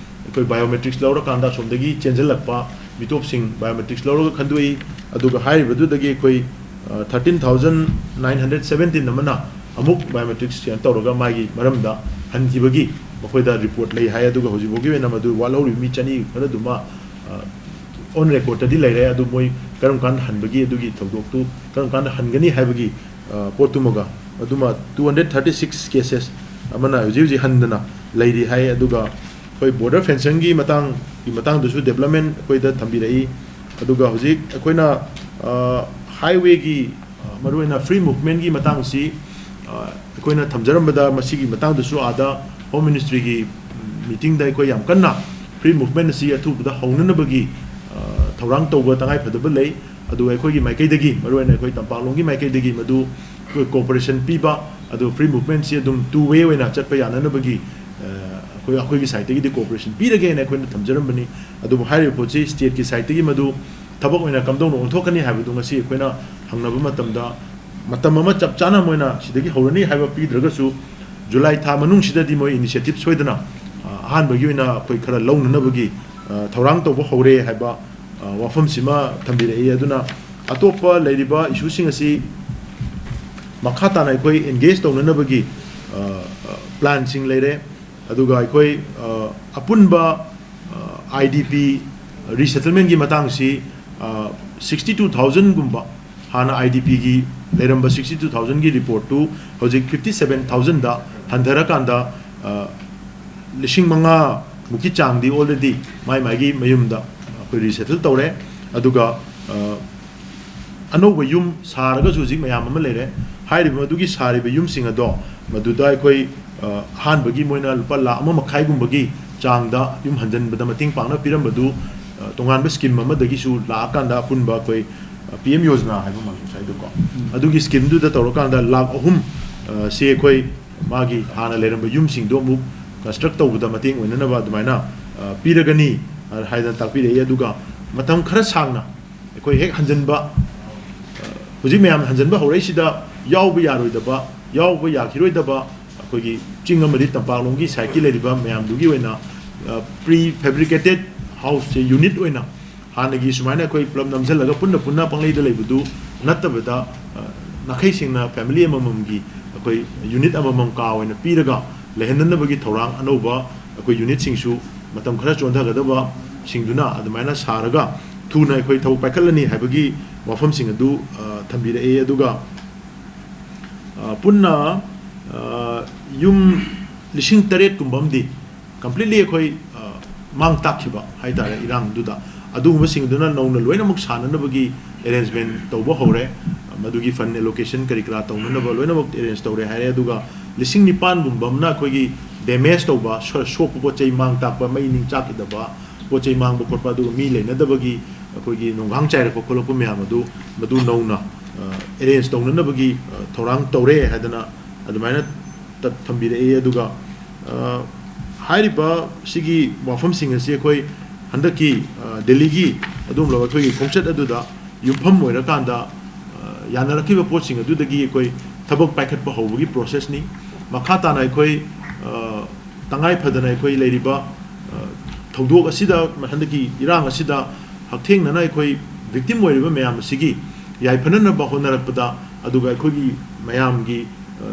ꯑꯩꯈꯣꯏ ꯕꯥꯏꯑꯣꯃꯦꯇ꯭ꯔꯤꯛꯁ ꯂꯧꯔꯀꯥꯟꯗ ꯑꯁꯣꯝꯗꯒꯤ ꯆꯦꯟꯁꯤꯜꯂꯛꯄ ꯃꯤꯇꯣꯞꯁꯤꯡ ꯕꯥꯏꯑꯣꯃꯦꯇ꯭ꯔꯤꯛꯁ ꯂꯧꯔꯒ ꯈꯟꯗꯣꯛꯏ꯫ ꯑꯗꯨꯒ ꯍꯥꯏꯔꯤꯕꯗꯨꯗꯒꯤ ꯑꯩꯈꯣꯏ, ꯑ, thirteen thousand nine hundred seventeen ꯑꯃꯅ ꯑꯃꯨꯛ ꯕꯥꯏꯑꯣꯃꯦꯇ꯭ꯔꯤꯛꯁ ꯀꯩꯅꯣ ꯇꯧꯔꯒ ꯃꯥꯒꯤ ꯃꯔꯝꯗ ꯍꯟꯈꯤꯕꯒꯤ ꯃꯈꯣꯏꯗ ꯔꯤꯄꯣꯔꯠ ꯂꯩ ꯍꯥꯏ꯫ ꯑꯗꯨꯒ ꯍꯧꯖꯤꯛ ꯐꯥꯎꯒꯤ ꯑꯣꯏꯅ ꯃꯗꯨ ꯋꯥꯠꯍꯧꯔꯤꯕ ꯃꯤ ꯆꯅꯤ ꯈꯔꯗꯨꯃ, ꯑ, ꯑꯣꯟ ꯔꯦꯀꯣꯔꯠꯇꯗꯤ ꯂꯩꯔꯦ꯫ ꯑꯗꯨ ꯃꯣꯏ ꯀꯔꯝ ꯀꯥꯟꯗ ꯍꯟꯕꯒꯤ, ꯑꯗꯨꯒꯤ ꯊꯧꯗꯣꯛꯇꯨ ꯀꯔꯝ ꯀꯥꯟꯗ ꯍꯟꯒꯅꯤ ꯍꯥꯏꯕꯒꯤ, ꯑ, ꯄꯣꯠꯇꯨꯃꯒ, ꯑꯗꯨꯃ two hundred thirty six cases ꯑꯃꯅ ꯍꯧꯖꯤꯛ ꯍꯧꯖꯤꯛ ꯍꯟꯗꯅ ꯂꯩꯔꯤ ꯍꯥꯏ꯫ ꯑꯗꯨꯒ ꯑꯩꯈꯣꯏ ꯕꯣꯔꯗꯔ ꯐꯦꯟꯁꯤꯡꯒꯤ ꯃꯇꯥꯡꯒꯤ ꯃꯇꯥꯡꯗꯁꯨ ꯗꯦꯕꯂꯞꯃꯦꯟ ꯑꯩꯈꯣꯏꯗ ꯊꯝꯕꯤꯔꯛꯏ꯫ ꯑꯗꯨꯒ ꯍꯧꯖꯤꯛ ꯑꯩꯈꯣꯏꯅ, ꯑ, ꯍꯥꯏꯋꯦꯒꯤ, ꯑ, ꯃꯔꯨꯑꯣꯏꯅ ꯐ꯭ꯔꯤ ꯃꯨꯚꯃꯦꯟꯒꯤ ꯃꯇꯥꯡꯁꯤ, ꯑ, ꯑꯩꯈꯣꯏꯅ ꯊꯝꯖꯔꯝꯕꯗ ꯃꯁꯤꯒꯤ ꯃꯇꯥꯡꯗꯁꯨ ꯑꯥꯗ ꯍꯣꯝ ꯃꯤꯅꯤꯁꯇ꯭ꯔꯤꯒꯤ ꯃꯤꯇꯤꯡꯗ ꯑꯩꯈꯣꯏ ꯌꯥꯝ ꯀꯟꯅ Free movement ꯑꯁꯤ ꯑꯊꯨꯕꯗ ꯍꯧꯅꯅꯕꯒꯤ, ꯑ, ꯊꯧꯔꯥꯡ ꯇꯧꯕ ꯇꯉꯥꯏ ꯐꯗꯕ ꯂꯩ꯫ ꯑꯗꯨ ꯑꯩꯈꯣꯏꯒꯤ ꯃꯥꯏꯀꯩꯗꯒꯤ, ꯃꯔꯨꯑꯣꯏꯅ ꯑꯩꯈꯣꯏ ꯇꯝꯄꯥꯛꯂꯣꯝꯒꯤ ꯃꯥꯏꯀꯩꯗꯒꯤ ꯃꯗꯨ ꯑꯩꯈꯣꯏ cooperation ꯄꯤꯕ, ꯑꯗꯨ free movementꯁꯤ ꯑꯗꯨꯝ two way ꯑꯣꯏꯅ ꯆꯠꯄ ꯌꯥꯅꯅꯕꯒꯤ, ꯑ, ꯑꯩꯈꯣꯏ, ꯑꯩꯈꯣꯏꯒꯤ sideꯇꯒꯤꯗꯤ cooperation ꯄꯤꯔꯒꯦꯅ ꯑꯩꯈꯣꯏꯅ ꯊꯝꯖꯔꯝꯕꯅꯤ꯫ ꯑꯗꯨꯕꯨ ꯍꯥꯏꯔꯤꯕ ꯄꯣꯠꯁꯤ stateꯀꯤ sideꯇꯒꯤ ꯃꯗꯨ ꯊꯕꯛ ꯑꯣꯏꯅ ꯀꯝꯗꯧꯅ ꯑꯣꯟꯊꯣꯛꯀꯅꯤ ꯍꯥꯏꯕꯗꯨ ꯉꯁꯤ ꯑꯩꯈꯣꯏꯅ ꯍꯪꯅꯕ ꯃꯇꯝꯗ, ꯃꯇꯝ ꯑꯃ ꯆꯞ ꯆꯥꯅ ꯃꯣꯏꯅ ꯁꯤꯗꯒꯤ ꯍꯧꯔꯅꯤ ꯍꯥꯏꯕ ꯄꯤꯗ꯭ꯔꯒꯁꯨ, ꯖꯨꯂꯥꯏ ꯊꯥ ꯃꯅꯨꯡꯁꯤꯗꯗꯤ ꯃꯣꯏ initiative ꯁꯣꯏꯗꯅ, ꯑ, ꯑꯍꯥꯟꯕꯒꯤ ꯑꯣꯏꯅ ꯑꯩꯈꯣꯏ ꯈꯔ ꯂꯧꯅꯅꯕꯒꯤ, ꯑ, ꯊꯧꯔꯥꯡ ꯇꯧꯕ ꯍꯧꯔꯦ ꯍꯥꯏꯕ, ꯑ, ꯋꯥꯐꯝꯁꯤꯃ ꯊꯝꯕꯤꯔꯛꯏ꯫ ꯑꯗꯨꯅ ꯑꯇꯣꯞꯄ ꯂꯩꯔꯤꯕ issueꯁꯤꯡ ꯑꯁꯤ ꯃꯈꯥ ꯇꯥꯅ ꯑꯩꯈꯣꯏ engage ꯇꯧꯅꯅꯕꯒꯤ, ꯑ, ꯑ, planꯁꯤꯡ ꯂꯩꯔꯦ꯫ ꯑꯗꯨꯒ ꯑꯩꯈꯣꯏ, ꯑ, ꯑꯄꯨꯟꯕ, ꯑ, IDP resettlementꯀꯤ ꯃꯇꯥꯡꯁꯤ, ꯑ, sixty two thousandꯒꯨꯝꯕ, ꯍꯥꯟꯅ IDPꯒꯤ ꯂꯩꯔꯝꯕ sixty two thousandꯒꯤ reportꯇꯨ ꯍꯧꯖꯤꯛ fifty seven thousandꯗ ꯍꯟꯊꯔꯀꯥꯟꯗ, ꯑ, ꯂꯤꯁꯤꯡ ꯃꯉꯥ ꯃꯨꯛꯀꯤ ꯆꯥꯡꯗꯤ already ꯃꯥꯏ ꯃꯥꯏꯒꯤ ꯃꯌꯨꯝꯗ ꯑꯩꯈꯣꯏ resettle ꯇꯧꯔꯦ꯫ ꯑꯗꯨꯒ, ꯑ, ꯑꯅꯧꯕ ꯌꯨꯝ ꯁꯥꯔꯒꯁꯨ ꯍꯧꯖꯤꯛ ꯃꯌꯥꯝ ꯑꯃ ꯂꯩꯔꯦ꯫ ꯍꯥꯏꯔꯤꯕ ꯃꯗꯨꯒꯤ ꯁꯥꯔꯤꯕ ꯌꯨꯝꯁꯤꯡ ꯑꯗꯣ ꯃꯗꯨꯗ ꯑꯩꯈꯣꯏ, ꯑ, ꯑꯍꯥꯟꯕꯒꯤ ꯃꯣꯏꯅ ꯂꯨꯄꯥ ꯂꯥꯈ ꯑꯃ ꯃꯈꯥꯏꯒꯨꯝꯕꯒꯤ ꯆꯥꯡꯗ ꯌꯨꯝ ꯍꯟꯖꯟꯕꯗ ꯃꯇꯦꯡ ꯄꯥꯡꯅ ꯄꯤꯔꯝꯕꯗꯨ, ꯑ, ꯇꯣꯉꯥꯟꯕ scheme ꯑꯃꯗꯒꯤꯁꯨ ꯂꯥꯛꯑꯀꯥꯟꯗ ꯑꯄꯨꯟꯕ ꯑꯩꯈꯣꯏ, ꯑ, PM ꯌꯣꯖꯅꯥ ꯍꯥꯏꯕ ꯃꯥꯜꯂꯦ ꯉꯁꯥꯏꯗꯣꯀꯣ꯫ ꯎꯝ꯫ ꯑꯗꯨꯒꯤ schemeꯗꯨꯗ ꯇꯧꯔꯀꯥꯟꯗ ꯂꯥꯈ ꯑꯍꯨꯝ, ꯑ, ꯁꯤ ꯑꯩꯈꯣꯏ ꯃꯥꯒꯤ ꯍꯥꯟꯅ ꯂꯩꯔꯝꯕ ꯌꯨꯝꯁꯤꯡꯗꯣ ꯑꯃꯨꯛ construct ꯇꯧꯕꯗ ꯃꯇꯦꯡ ꯑꯣꯏꯅꯅꯕ ꯑꯗꯨꯃꯥꯏꯅ, ꯑ, ꯄꯤꯔꯒꯅꯤ, ꯑ, ꯍꯥꯏꯗꯅ ꯇꯥꯛꯄꯤꯔꯛꯏ꯫ ꯑꯗꯨꯒ ꯃꯇꯝ ꯈꯔ ꯁꯥꯡꯅ ꯑꯩꯈꯣꯏ ꯍꯦꯛ ꯍꯟꯖꯟꯕ, ꯑ, ꯍꯧꯖꯤꯛ ꯃꯌꯥꯝ ꯍꯟꯖꯟꯕ ꯍꯧꯔꯛꯏꯁꯤꯗ ꯌꯥꯎꯕ ꯌꯥꯔꯣꯏꯗꯕ, ꯌꯥꯎꯕ ꯌꯥꯈꯤꯔꯣꯏꯗꯕ ꯑꯩꯈꯣꯏꯒꯤ ꯆꯤꯡ ꯑꯃꯗꯤ ꯇꯝꯄꯥꯛꯂꯣꯝꯒꯤ sideꯀꯤ ꯂꯩꯔꯤꯕ ꯃꯌꯥꯝꯗꯨꯒꯤ ꯑꯣꯏꯅ, ꯑ, pre fabricated houseꯁꯦ unit ꯑꯣꯏꯅ ꯍꯥꯟꯅꯒꯤ ꯁꯨꯃꯥꯏꯅ ꯑꯩꯈꯣꯏ ꯄꯨꯂꯞ ꯅꯝꯁꯤꯜꯂꯒ ꯄꯨꯟꯅ ꯄꯨꯟꯅ ꯄꯪꯂꯩꯗ ꯂꯩꯕꯗꯨ ꯅꯠꯇꯕꯗ, ꯑ, ꯅꯥꯈꯩ ꯁꯦꯡꯅ family ꯑꯃꯃꯝꯒꯤ ꯑꯩꯈꯣꯏ unit ꯑꯃꯃꯝ ꯀꯥ ꯑꯣꯏꯅ ꯄꯤꯔꯒ ꯂꯩꯍꯟꯅꯅꯕꯒꯤ ꯊꯧꯔꯥꯡ ꯑꯅꯧꯕ ꯑꯩꯈꯣꯏ unitꯁꯤꯡꯁꯨ ꯃꯇꯝ ꯈꯔ ꯆꯣꯟꯊꯒꯗꯕꯁꯤꯡꯗꯨꯅ ꯑꯗꯨꯃꯥꯏꯅ ꯁꯥꯔꯒ ꯊꯨꯅ ꯑꯩꯈꯣꯏ ꯊꯕꯛ ꯄꯥꯏꯈꯠꯂꯅꯤ ꯍꯥꯏꯕꯒꯤ ꯋꯥꯐꯝꯁꯤꯡ ꯑꯗꯨ, ꯑ, ꯊꯝꯕꯤꯔꯛꯑꯦ꯫ ꯑꯗꯨꯒ, ꯑ, ꯄꯨꯟꯅ, ꯑ, ꯌꯨꯝ ꯂꯤꯁꯤꯡ ꯇꯔꯦꯠ ꯀꯨꯝꯕ ꯑꯃꯗꯤ completely ꯑꯩꯈꯣꯏ, ꯑ, ꯃꯥꯡ ꯇꯥꯛꯈꯤꯕ ꯍꯥꯏꯇꯥꯔꯦ ꯏꯔꯥꯡꯗꯨꯗ꯫ ꯑꯗꯨꯒꯨꯝꯕꯁꯤꯡꯗꯨꯅ ꯅꯧꯅ ꯂꯣꯏꯅꯃꯛ ꯁꯥꯅꯅꯕꯒꯤ arrangement ꯇꯧꯕ ꯍꯧꯔꯦ꯫ ꯃꯗꯨꯒꯤ fund allocation ꯀꯔꯤ ꯀꯔꯥ ꯇꯧꯅꯅꯕ ꯂꯣꯏꯅꯃꯛ arrange ꯇꯧꯔꯦ ꯍꯥꯏꯔꯦ꯫ ꯑꯗꯨꯒ ꯂꯤꯁꯤꯡ ꯅꯤꯄꯥꯟꯒꯨꯝꯕ ꯑꯃꯅ ꯑꯩꯈꯣꯏꯒꯤ damage ꯇꯧꯕ, ꯁꯣ-, ꯁꯣꯛꯄ ꯄꯣꯠ ꯆꯩ ꯃꯥꯡ ꯇꯥꯛꯄ, ꯃꯩ ꯅꯤꯡ ꯆꯥꯛꯈꯤꯗꯕ, ꯄꯣꯠ ꯆꯩ ꯃꯥꯡꯕ ꯈꯣꯠꯄ, ꯑꯗꯨꯒ ꯃꯤ ꯂꯩꯅꯗꯕꯒꯤ ꯑꯩꯈꯣꯏꯒꯤ ꯅꯣꯡꯈꯥꯡ ꯆꯥꯏꯔꯛꯄ ꯈꯣꯠꯂꯛꯄ ꯃꯌꯥꯝ ꯑꯗꯨ, ꯃꯗꯨ ꯅꯧꯅ, ꯑ, arrange ꯇꯧꯅꯅꯕꯒꯤ, ꯑ, ꯊꯧꯔꯥꯡ ꯇꯧꯔꯦ ꯍꯥꯏꯗꯅ ꯑꯗꯨꯃꯥꯏꯅ ꯇ-, ꯊꯝꯕꯤꯔꯛꯏ꯫ ꯑꯗꯨꯒ, ꯑ, ꯍꯥꯏꯔꯤꯕ ꯁꯤꯒꯤ ꯋꯥꯐꯝꯁꯤꯡ ꯑꯁꯤ ꯑꯩꯈꯣꯏ ꯍꯟꯗꯛꯀꯤ, ꯑ, ꯗꯦꯜꯂꯤꯒꯤ ꯑꯗꯨꯒꯨꯝꯂꯕ ꯑꯩꯈꯣꯏꯒꯤ ꯈꯣꯡꯆꯠ ꯑꯗꯨꯗ ꯌꯨꯝꯐꯝ ꯑꯣꯏꯔꯀꯥꯟꯗ, ꯑ, ꯌꯥꯅꯔꯛꯈꯤꯕ ꯄꯣꯠꯁꯤꯡ ꯑꯗꯨꯗꯒꯤ ꯑꯩꯈꯣꯏ ꯊꯕꯛ ꯄꯥꯏꯈꯠꯄ ꯍꯧꯕꯒꯤ process ꯅꯤ꯫ ꯃꯈꯥ ꯇꯥꯅ ꯑꯩꯈꯣꯏ, ꯑ, ꯇꯉꯥꯏ ꯐꯗꯅ ꯑꯩꯈꯣꯏ ꯂꯩꯔꯤꯕ, ꯑ, ꯊꯧꯗꯣꯛ ꯑꯁꯤꯗ, ꯍꯟꯗꯛꯀꯤ ꯏꯔꯥꯡ ꯑꯁꯤꯗ ꯍꯛꯊꯦꯡꯅꯅ ꯑꯩꯈꯣꯏ victim ꯑꯣꯏꯔꯤꯕ ꯃꯌꯥꯝ ꯑꯁꯤꯒꯤ ꯌꯥꯏꯐꯅꯅꯕ ꯍꯣꯠꯅꯔꯛꯄꯗ, ꯑꯗꯨꯒ ꯑꯩꯈꯣꯏꯒꯤ ꯃꯌꯥꯝꯒꯤ, ꯑ,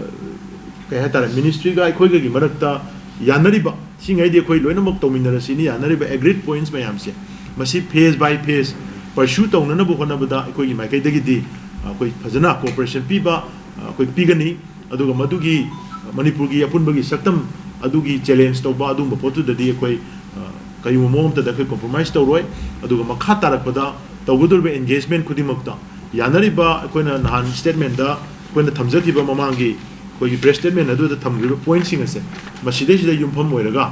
ꯀꯩ ꯍꯥꯏꯇꯥꯔꯦ, ministry ꯒ ꯑꯩꯈꯣꯏꯒꯒꯤ ꯃꯔꯛꯇ ꯌꯥꯅꯔꯤꯕ, ꯁꯤꯉꯩꯗꯤ ꯑꯩꯈꯣꯏ ꯂꯣꯏꯅꯃꯛ ꯇꯧꯃꯤꯟꯅꯔꯁꯤꯅ ꯌꯥꯅꯔꯤꯕ agreed points ꯃꯌꯥꯝꯁꯦ, ꯃꯁꯤ phase by phase pursue ꯇꯧꯅꯅꯕ ꯍꯣꯠꯅꯕꯗ ꯑꯩꯈꯣꯏꯒꯤ ꯃꯥꯏꯀꯩꯗꯒꯤꯗꯤ ꯑꯩꯈꯣꯏ ꯐꯖꯅ cooperation ꯄꯤꯕ, ꯑꯩꯈꯣꯏ ꯄꯤꯒꯅꯤ꯫ ꯑꯗꯨꯒ ꯃꯗꯨꯒꯤ ꯃꯅꯤꯄꯨꯔꯒꯤ ꯑꯄꯨꯟꯕꯒꯤ ꯁꯛꯇꯝ ꯑꯗꯨꯒꯤ challenge ꯇꯧꯕ ꯑꯗꯨꯒꯨꯝꯕ ꯄꯣꯠꯇꯨꯗꯗꯤ ꯑꯩꯈꯣꯏ, ꯑ, ꯀꯔꯤꯒꯨꯝꯕ ꯃꯑꯣꯡ ꯑꯃꯠꯇꯗ ꯑꯩꯈꯣꯏ compromise ꯇꯧꯔꯣꯏ꯫ ꯑꯗꯨꯒ ꯃꯈꯥ ꯇꯥꯔꯛꯄꯗ ꯇꯧꯒꯗꯧꯔꯤꯕ engagement ꯈꯨꯗꯤꯡꯃꯛꯇ ꯌꯥꯅꯔꯤꯕ, ꯑꯩꯈꯣꯏꯅ ꯅꯍꯥꯟ statement ꯗ ꯑꯩꯈꯣꯏꯅ ꯊꯝꯖꯈꯤꯕ, ꯃꯃꯥꯡꯒꯤ ꯑꯩꯈꯣꯏꯒꯤ press statement ꯑꯗꯨꯗ ꯊꯝꯈꯤꯕ point ꯁꯤꯡ ꯑꯁꯦ, ꯃꯁꯤꯗꯩꯁꯤꯗ ꯌꯨꯝꯐꯝ ꯑꯣꯏꯔꯒ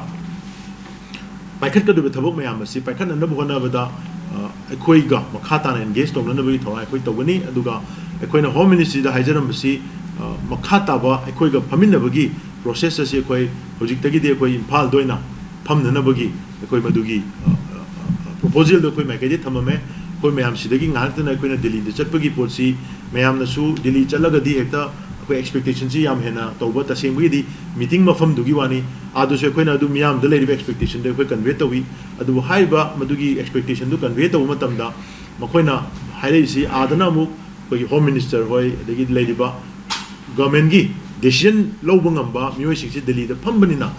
ꯄꯥꯏꯈꯠꯀꯗꯧꯔꯤꯕ ꯊꯕꯛ ꯃꯌꯥꯝ ꯑꯁꯤ ꯄꯥꯏꯈꯠꯅꯅꯕ ꯍꯣꯠꯅꯕꯗ, ꯑ, ꯑꯩꯈꯣꯏꯒ ꯃꯈꯥ ꯇꯥꯅ engage ꯇꯧꯅꯅꯕꯒꯤ ꯊꯧꯔꯥꯡ ꯑꯩꯈꯣꯏ ꯇꯧꯒꯅꯤ꯫ ꯑꯗꯨꯒ ꯑꯩꯈꯣꯏꯅ Home Ministry ꯗ ꯍꯥꯏꯖꯔꯝꯕꯁꯤ, ꯑ, ꯃꯈꯥ ꯇꯥꯕ ꯑꯩꯈꯣꯏꯒ ꯐꯝꯃꯤꯟꯅꯕꯒꯤ process ꯑꯁꯤ ꯑꯩꯈꯣꯏ ꯍꯧꯖꯤꯛꯇꯒꯤꯗꯤ ꯑꯩꯈꯣꯏ ꯏꯝꯐꯥꯜꯗ ꯑꯣꯏꯅ ꯐꯝꯅꯅꯕꯒꯤ ꯑꯩꯈꯣꯏ ꯃꯗꯨꯒꯤ, ꯑ, ꯑ, ꯑ, proposal ꯗꯣ ꯑꯩꯈꯣꯏ ꯃꯥꯏꯀꯩꯗꯒꯤ ꯊꯝꯃꯝꯃꯦ꯫ ꯑꯩꯈꯣꯏ ꯃꯌꯥꯝ ꯁꯤꯗꯒꯤ ꯉꯥꯏꯍꯥꯛꯇꯅ ꯑꯩꯈꯣꯏꯅ ꯗꯤꯜꯂꯤꯗ ꯆꯠꯄꯒꯤ ꯄꯣꯠꯁꯤ, ꯃꯌꯥꯝꯅꯁꯨ ꯗꯤꯜꯂꯤ ꯆꯠꯂꯒꯗꯤ ꯍꯦꯛꯇ ꯑꯩꯈꯣꯏ expectation ꯁꯤ ꯌꯥꯝ ꯍꯦꯟꯅ ꯇꯧꯕ, ꯇꯁꯦꯡꯕꯒꯤꯗꯤ meeting ꯃꯐꯝꯗꯨꯒꯤ ꯋꯥꯅꯤ꯫ ꯑꯥꯗꯁꯨ ꯑꯩꯈꯣꯏꯅ ꯑꯗꯨ ꯃꯤꯌꯥꯝꯗ ꯂꯩꯔꯤꯕ expectation ꯗꯣ ꯑꯩꯈꯣꯏ convey ꯇꯧꯏ꯫ ꯑꯗꯨꯕꯨ ꯍꯥꯏꯔꯤꯕ ꯃꯗꯨꯒꯤ expectation ꯗꯨ convey ꯇꯧꯕ ꯃꯇꯝꯗ ꯃꯈꯣꯏꯅ ꯍꯥꯏꯔꯛꯏꯁꯤ, ꯑꯥꯗꯅ ꯑꯃꯨꯛ ꯑꯩꯈꯣꯏꯒꯤ Home Minister ꯍꯣꯏ, ꯑꯗꯒꯤ ꯂꯩꯔꯤꯕ government ꯀꯤ decision ꯂꯧꯕ ꯉꯝꯕ ꯃꯤꯑꯣꯏꯁꯤꯡꯁꯤ ꯗꯤꯜꯂꯤꯗ ꯐꯝꯕꯅꯤꯅ,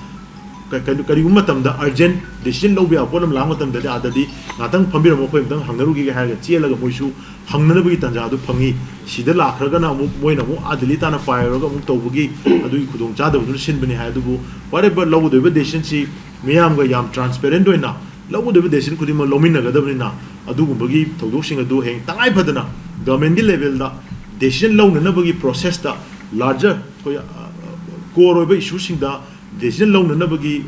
ꯀ-, ꯀ-, ꯀꯔꯤꯒꯨꯝꯕ ꯃꯇꯝꯗ urgent decision ꯂꯧꯕ ꯌꯥꯕ ꯄꯣꯠ ꯑꯃ ꯂꯥꯛꯄ ꯃꯇꯝꯗꯗꯤ, ꯑꯥꯗꯗꯤ ꯉꯥꯛꯇꯪ ꯐꯝꯕꯤꯔꯝꯃꯣ, ꯑꯩꯈꯣꯏ ꯑꯝꯇꯪ ꯍꯪꯅꯔꯨꯈꯤꯒꯦ ꯍꯥꯏꯔꯒ ꯆꯦꯜꯂꯒ ꯃꯣꯏꯁꯨ ꯍꯪꯅꯅꯕꯒꯤ ꯇꯥꯟꯖꯥ ꯑꯗꯨ ꯐꯪꯉꯤ꯫ ꯁꯤꯗ ꯂꯥꯛꯈ꯭ꯔꯒꯅ ꯑꯃꯨꯛ ꯃꯣꯏꯅ ꯑꯃꯨꯛ ꯑꯥ ꯗꯤꯜꯂꯤ ꯇꯥꯟꯅ ꯄꯥꯏꯔꯨꯔꯒ ꯑꯃꯨꯛ ꯇꯧꯕꯒꯤ ꯑꯗꯨꯒꯤ ꯈꯨꯗꯣꯡꯆꯥꯗꯕꯗꯨꯅ ꯁꯤꯟꯕꯅꯤ ꯍꯥꯏ꯫ ꯑꯗꯨꯕꯨ whatever ꯂꯧꯒꯗꯧꯔꯤꯕ decision ꯁꯤ ꯃꯤꯌꯥꯝꯒ ꯌꯥꯝ transparent ꯑꯣꯏꯅ ꯂꯧꯒꯗꯧꯔꯤꯕ decision ꯈꯨꯗꯤꯡꯃꯛ ꯂꯧꯃꯤꯟꯅꯒꯗꯕꯅꯤꯅ, ꯑꯗꯨꯒꯨꯝꯕꯒꯤ ꯊꯧꯗꯣꯛꯁꯤꯡ ꯑꯗꯨ ꯍꯌꯦꯡ ꯇꯉꯥꯏ ꯐꯗꯅ government ꯀꯤ level ꯗ decision ꯂꯧꯅꯅꯕꯒꯤ process ꯇ larger ꯑꯩꯈꯣꯏ, ꯑ, ꯑ, core ꯑꯣꯏꯕ ꯏꯁꯨꯁꯤꯡꯗ ꯗꯤꯁꯤꯖꯟ ꯂꯧꯅꯅꯕꯒꯤ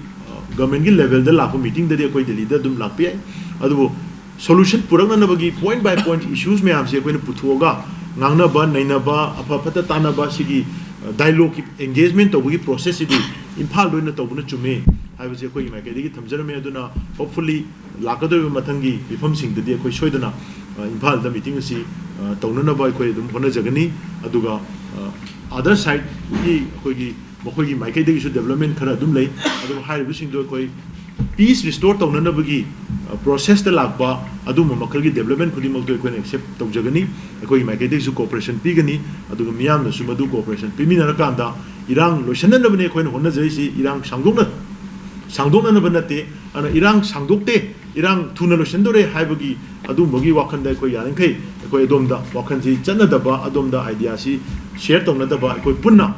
ꯒꯚꯔꯟꯃꯦꯟꯠꯀꯤ ꯂꯦꯚꯦꯜꯗ ꯂꯥꯛꯄ ꯃꯤꯇꯤꯡꯗꯗꯤ ꯑꯩꯈꯣꯏ ꯗꯦꯜꯂꯤꯗ ꯑꯗꯨꯝ ꯂꯥꯛꯄ ꯌꯥꯏ꯫ ꯑꯗꯨꯕꯨ ꯁꯣꯂꯨꯁꯟ ꯄꯨꯔꯛꯅꯅꯕꯒꯤ ꯄꯣꯏꯟꯠ ꯕꯥꯏ ꯄꯣꯏꯟꯠ ꯏꯁꯨꯁ ꯃꯌꯥꯝꯁꯦ ꯑꯩꯈꯣꯏꯅ ꯄꯨꯊꯣꯛꯑꯒ ꯉꯥꯡꯅꯕ, ꯅꯩꯅꯕ, ꯑꯐ ꯐꯠꯇ ꯇꯥꯟꯅꯕ, ꯁꯤꯒꯤ ꯗꯥꯏꯂꯣꯒꯀꯤ ꯑꯦꯡꯒꯦꯖꯃꯦꯟꯠ ꯇꯧꯕꯒꯤ ꯄ꯭ꯔꯣꯁꯦꯁꯁꯤꯗꯤ ꯏꯝꯐꯥꯜꯗ ꯑꯣꯏꯅ ꯇꯧꯕꯅ ꯆꯨꯝꯃꯤ ꯍꯥꯏꯕꯁꯦ ꯑꯩꯈꯣꯏꯒꯤ ꯃꯥꯏꯀꯩꯗꯒꯤ ꯊꯝꯖꯔꯝꯃꯤ꯫ ꯑꯗꯨꯅ hopefully ꯂꯥꯛꯀꯗꯧꯔꯤꯕ ꯃꯊꯪꯒꯤ ꯃꯤꯐꯝꯁꯤꯡꯗꯗꯤ ꯑꯩꯈꯣꯏ ꯁꯣꯏꯗꯅ, ꯑ, ꯏꯝꯐꯥꯜꯗ ꯃꯤꯇꯤꯡ ꯑꯁꯤ, ꯑ, ꯇꯧꯅꯅꯕ ꯑꯩꯈꯣꯏ ꯑꯗꯨꯝ ꯍꯣꯠꯅꯖꯒꯅꯤ꯫ ꯑꯗꯨꯒ, ꯑ, other side ꯀꯤ ꯑꯩꯈꯣꯏꯒꯤ ꯃꯈꯣꯏꯒꯤ ꯃꯥꯏꯀꯩꯗꯒꯤꯁꯨ ꯗꯦꯕꯂꯞꯃꯦꯟꯠ ꯈꯔ ꯑꯗꯨꯝ ꯂꯩ꯫ ꯑꯗꯨꯕꯨ ꯍꯥꯏꯔꯤꯕꯁꯤꯡꯗꯨ ꯑꯩꯈꯣꯏ ꯄꯤꯁ ꯔꯤꯁꯇꯣꯔ ꯇꯧꯅꯅꯕꯒꯤ, ꯑ, ꯄ꯭ꯔꯣꯁꯦꯁꯇ ꯂꯥꯛꯄ ꯑꯗꯨꯒꯨꯝꯕ ꯃꯈꯜꯒꯤ ꯗꯦꯕꯂꯞꯃꯦꯟꯠ ꯈꯨꯗꯤꯡꯃꯛꯇꯨ ꯑꯩꯈꯣꯏꯅ ꯑꯦꯛꯁꯦꯞ ꯇꯧꯖꯒꯅꯤ꯫ ꯑꯩꯈꯣꯏꯒꯤ ꯃꯥꯏꯀꯩꯗꯒꯤꯁꯨ ꯀꯣꯑꯣꯄꯔꯦꯁꯟ ꯄꯤꯒꯅꯤ꯫ ꯑꯗꯨꯒ ꯃꯤꯌꯥꯝꯅꯁꯨ ꯃꯗꯨ ꯀꯣꯑꯣꯄꯔꯦꯁꯟ ꯄꯤꯃꯤꯟꯅꯔꯀꯥꯟꯗ ꯏꯔꯥꯡ ꯂꯣꯏꯁꯤꯟꯅꯅꯕꯅꯤ ꯑꯩꯈꯣꯏꯅ ꯍꯣꯠꯅꯖꯔꯤꯁꯤ꯫ ꯏꯔꯥꯡ ꯁꯥꯡꯗꯣꯛꯅ-, ꯁꯥꯡꯗꯣꯛꯅꯅꯕ ꯅꯠꯇꯦ꯫ ꯑꯗꯨꯅ ꯏꯔꯥꯡ ꯁꯥꯡꯗꯣꯛꯇꯦ, ꯏꯔꯥꯡ ꯊꯨꯅ ꯂꯣꯏꯁꯤꯟꯗꯣꯔꯦ ꯍꯥꯏꯕꯒꯤ ꯑꯗꯨꯒꯨꯝꯕꯒꯤ ꯋꯥꯈꯜꯗ ꯑꯩꯈꯣꯏ ꯌꯥꯔꯤꯈꯩ ꯑꯩꯈꯣꯏ ꯑꯗꯣꯝꯗ ꯋꯥꯈꯜꯁꯤ ꯆꯠꯅꯗꯕ, ꯑꯗꯣꯝꯗ ꯑꯥꯏꯗꯤꯌꯥꯁꯤ ꯁꯤꯌꯔ ꯇꯧꯅꯗꯕ, ꯑꯩꯈꯣꯏ ꯄꯨꯟꯅ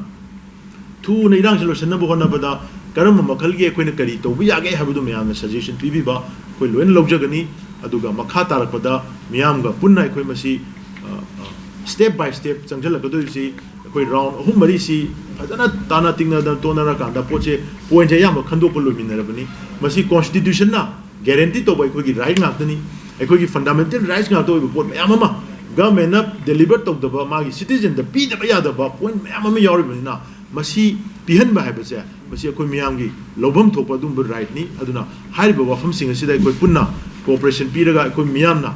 ꯊꯨꯅ ꯏꯔꯥꯡꯁꯤ ꯂꯣꯏꯁꯤꯟꯅꯕ ꯍꯣꯠꯅꯕꯗ ꯀꯔꯝꯕ ꯃꯈꯜꯒꯤ ꯑꯩꯈꯣꯏꯅ ꯀꯔꯤ ꯇꯧꯕ ꯌꯥꯒꯦ ꯍꯥꯏꯕꯗꯨ ꯃꯌꯥꯝꯅ ꯁꯖꯦꯁꯟ ꯄꯤꯕꯤꯕ ꯑꯩꯈꯣꯏ ꯂꯣꯏꯅ ꯂꯧꯖꯒꯅꯤ꯫ ꯑꯗꯨꯒ ꯃꯈꯥ ꯇꯥꯔꯛꯄꯗ ꯃꯤꯌꯥꯝꯒ ꯄꯨꯟꯅ ꯑꯩꯈꯣꯏ ꯃꯁꯤ, ꯑ, ꯑ, step by step ꯆꯪꯁꯤꯜꯂꯛꯀꯗꯣꯏꯕꯁꯤ ꯑꯩꯈꯣꯏ ꯔꯥꯎꯟ ꯑꯍꯨꯝ ꯃꯔꯤꯁꯤ ꯐꯖꯅ ꯇꯥꯅ ꯇꯤꯡꯅꯗꯅ ꯇꯣꯟꯅꯔꯀꯥꯟꯗ ꯄꯣꯠꯁꯦ ꯄꯣꯏꯟꯠꯁꯦ ꯑꯌꯥꯝꯕ ꯈꯟꯗꯣꯛꯄ ꯂꯣꯏꯃꯤꯟꯅꯔꯕꯅꯤ꯫ ꯃꯁꯤ ꯀꯣꯟꯁꯇꯤꯇ꯭ꯌꯨꯁꯟꯅ ꯒꯦꯔꯦꯟꯇꯤ ꯇꯧꯕ ꯑꯩꯈꯣꯏꯒꯤ ꯔꯥꯏꯠ ꯉꯥꯛꯇꯅꯤ꯫ ꯑꯩꯈꯣꯏꯒꯤ ꯐꯟꯗꯥꯃꯦꯟꯇꯦꯜ ꯔꯥꯏꯠꯁ ꯉꯥꯛꯇ ꯑꯣꯏꯕ ꯄꯣꯠ ꯃꯌꯥꯝ ꯑꯃ ꯒꯚꯔꯟꯃꯦꯟꯠꯅ ꯗꯦꯂꯤꯚꯔ ꯇꯧꯗꯕ, ꯃꯥꯒꯤ ꯁꯤꯇꯤꯖꯟꯗ ꯄꯤꯗꯕ ꯌꯥꯗꯕ ꯄꯣꯏꯟꯠ ꯃꯌꯥꯝ ꯑꯃ ꯌꯥꯎꯔꯤꯕꯅꯤꯅ, ꯃꯁꯤ ꯄꯤꯍꯟꯕ ꯍꯥꯏꯕꯁꯦ, ꯃꯁꯤ ꯑꯩꯈꯣꯏ ꯃꯤꯌꯥꯝꯒꯤ ꯂꯧꯐꯝ ꯊꯣꯛꯄ ꯑꯗꯨꯒꯨꯝꯕ ꯔꯥꯏꯠꯅꯤ꯫ ꯑꯗꯨꯅ ꯍꯥꯏꯔꯤꯕ ꯋꯥꯐꯝꯁꯤꯡ ꯑꯁꯤꯗ ꯑꯩꯈꯣꯏ ꯄꯨꯟꯅ ꯀꯣꯑꯣꯄꯔꯦꯁꯟ ꯄꯤꯔꯒ ꯑꯩꯈꯣꯏ ꯃꯤꯌꯥꯝꯅ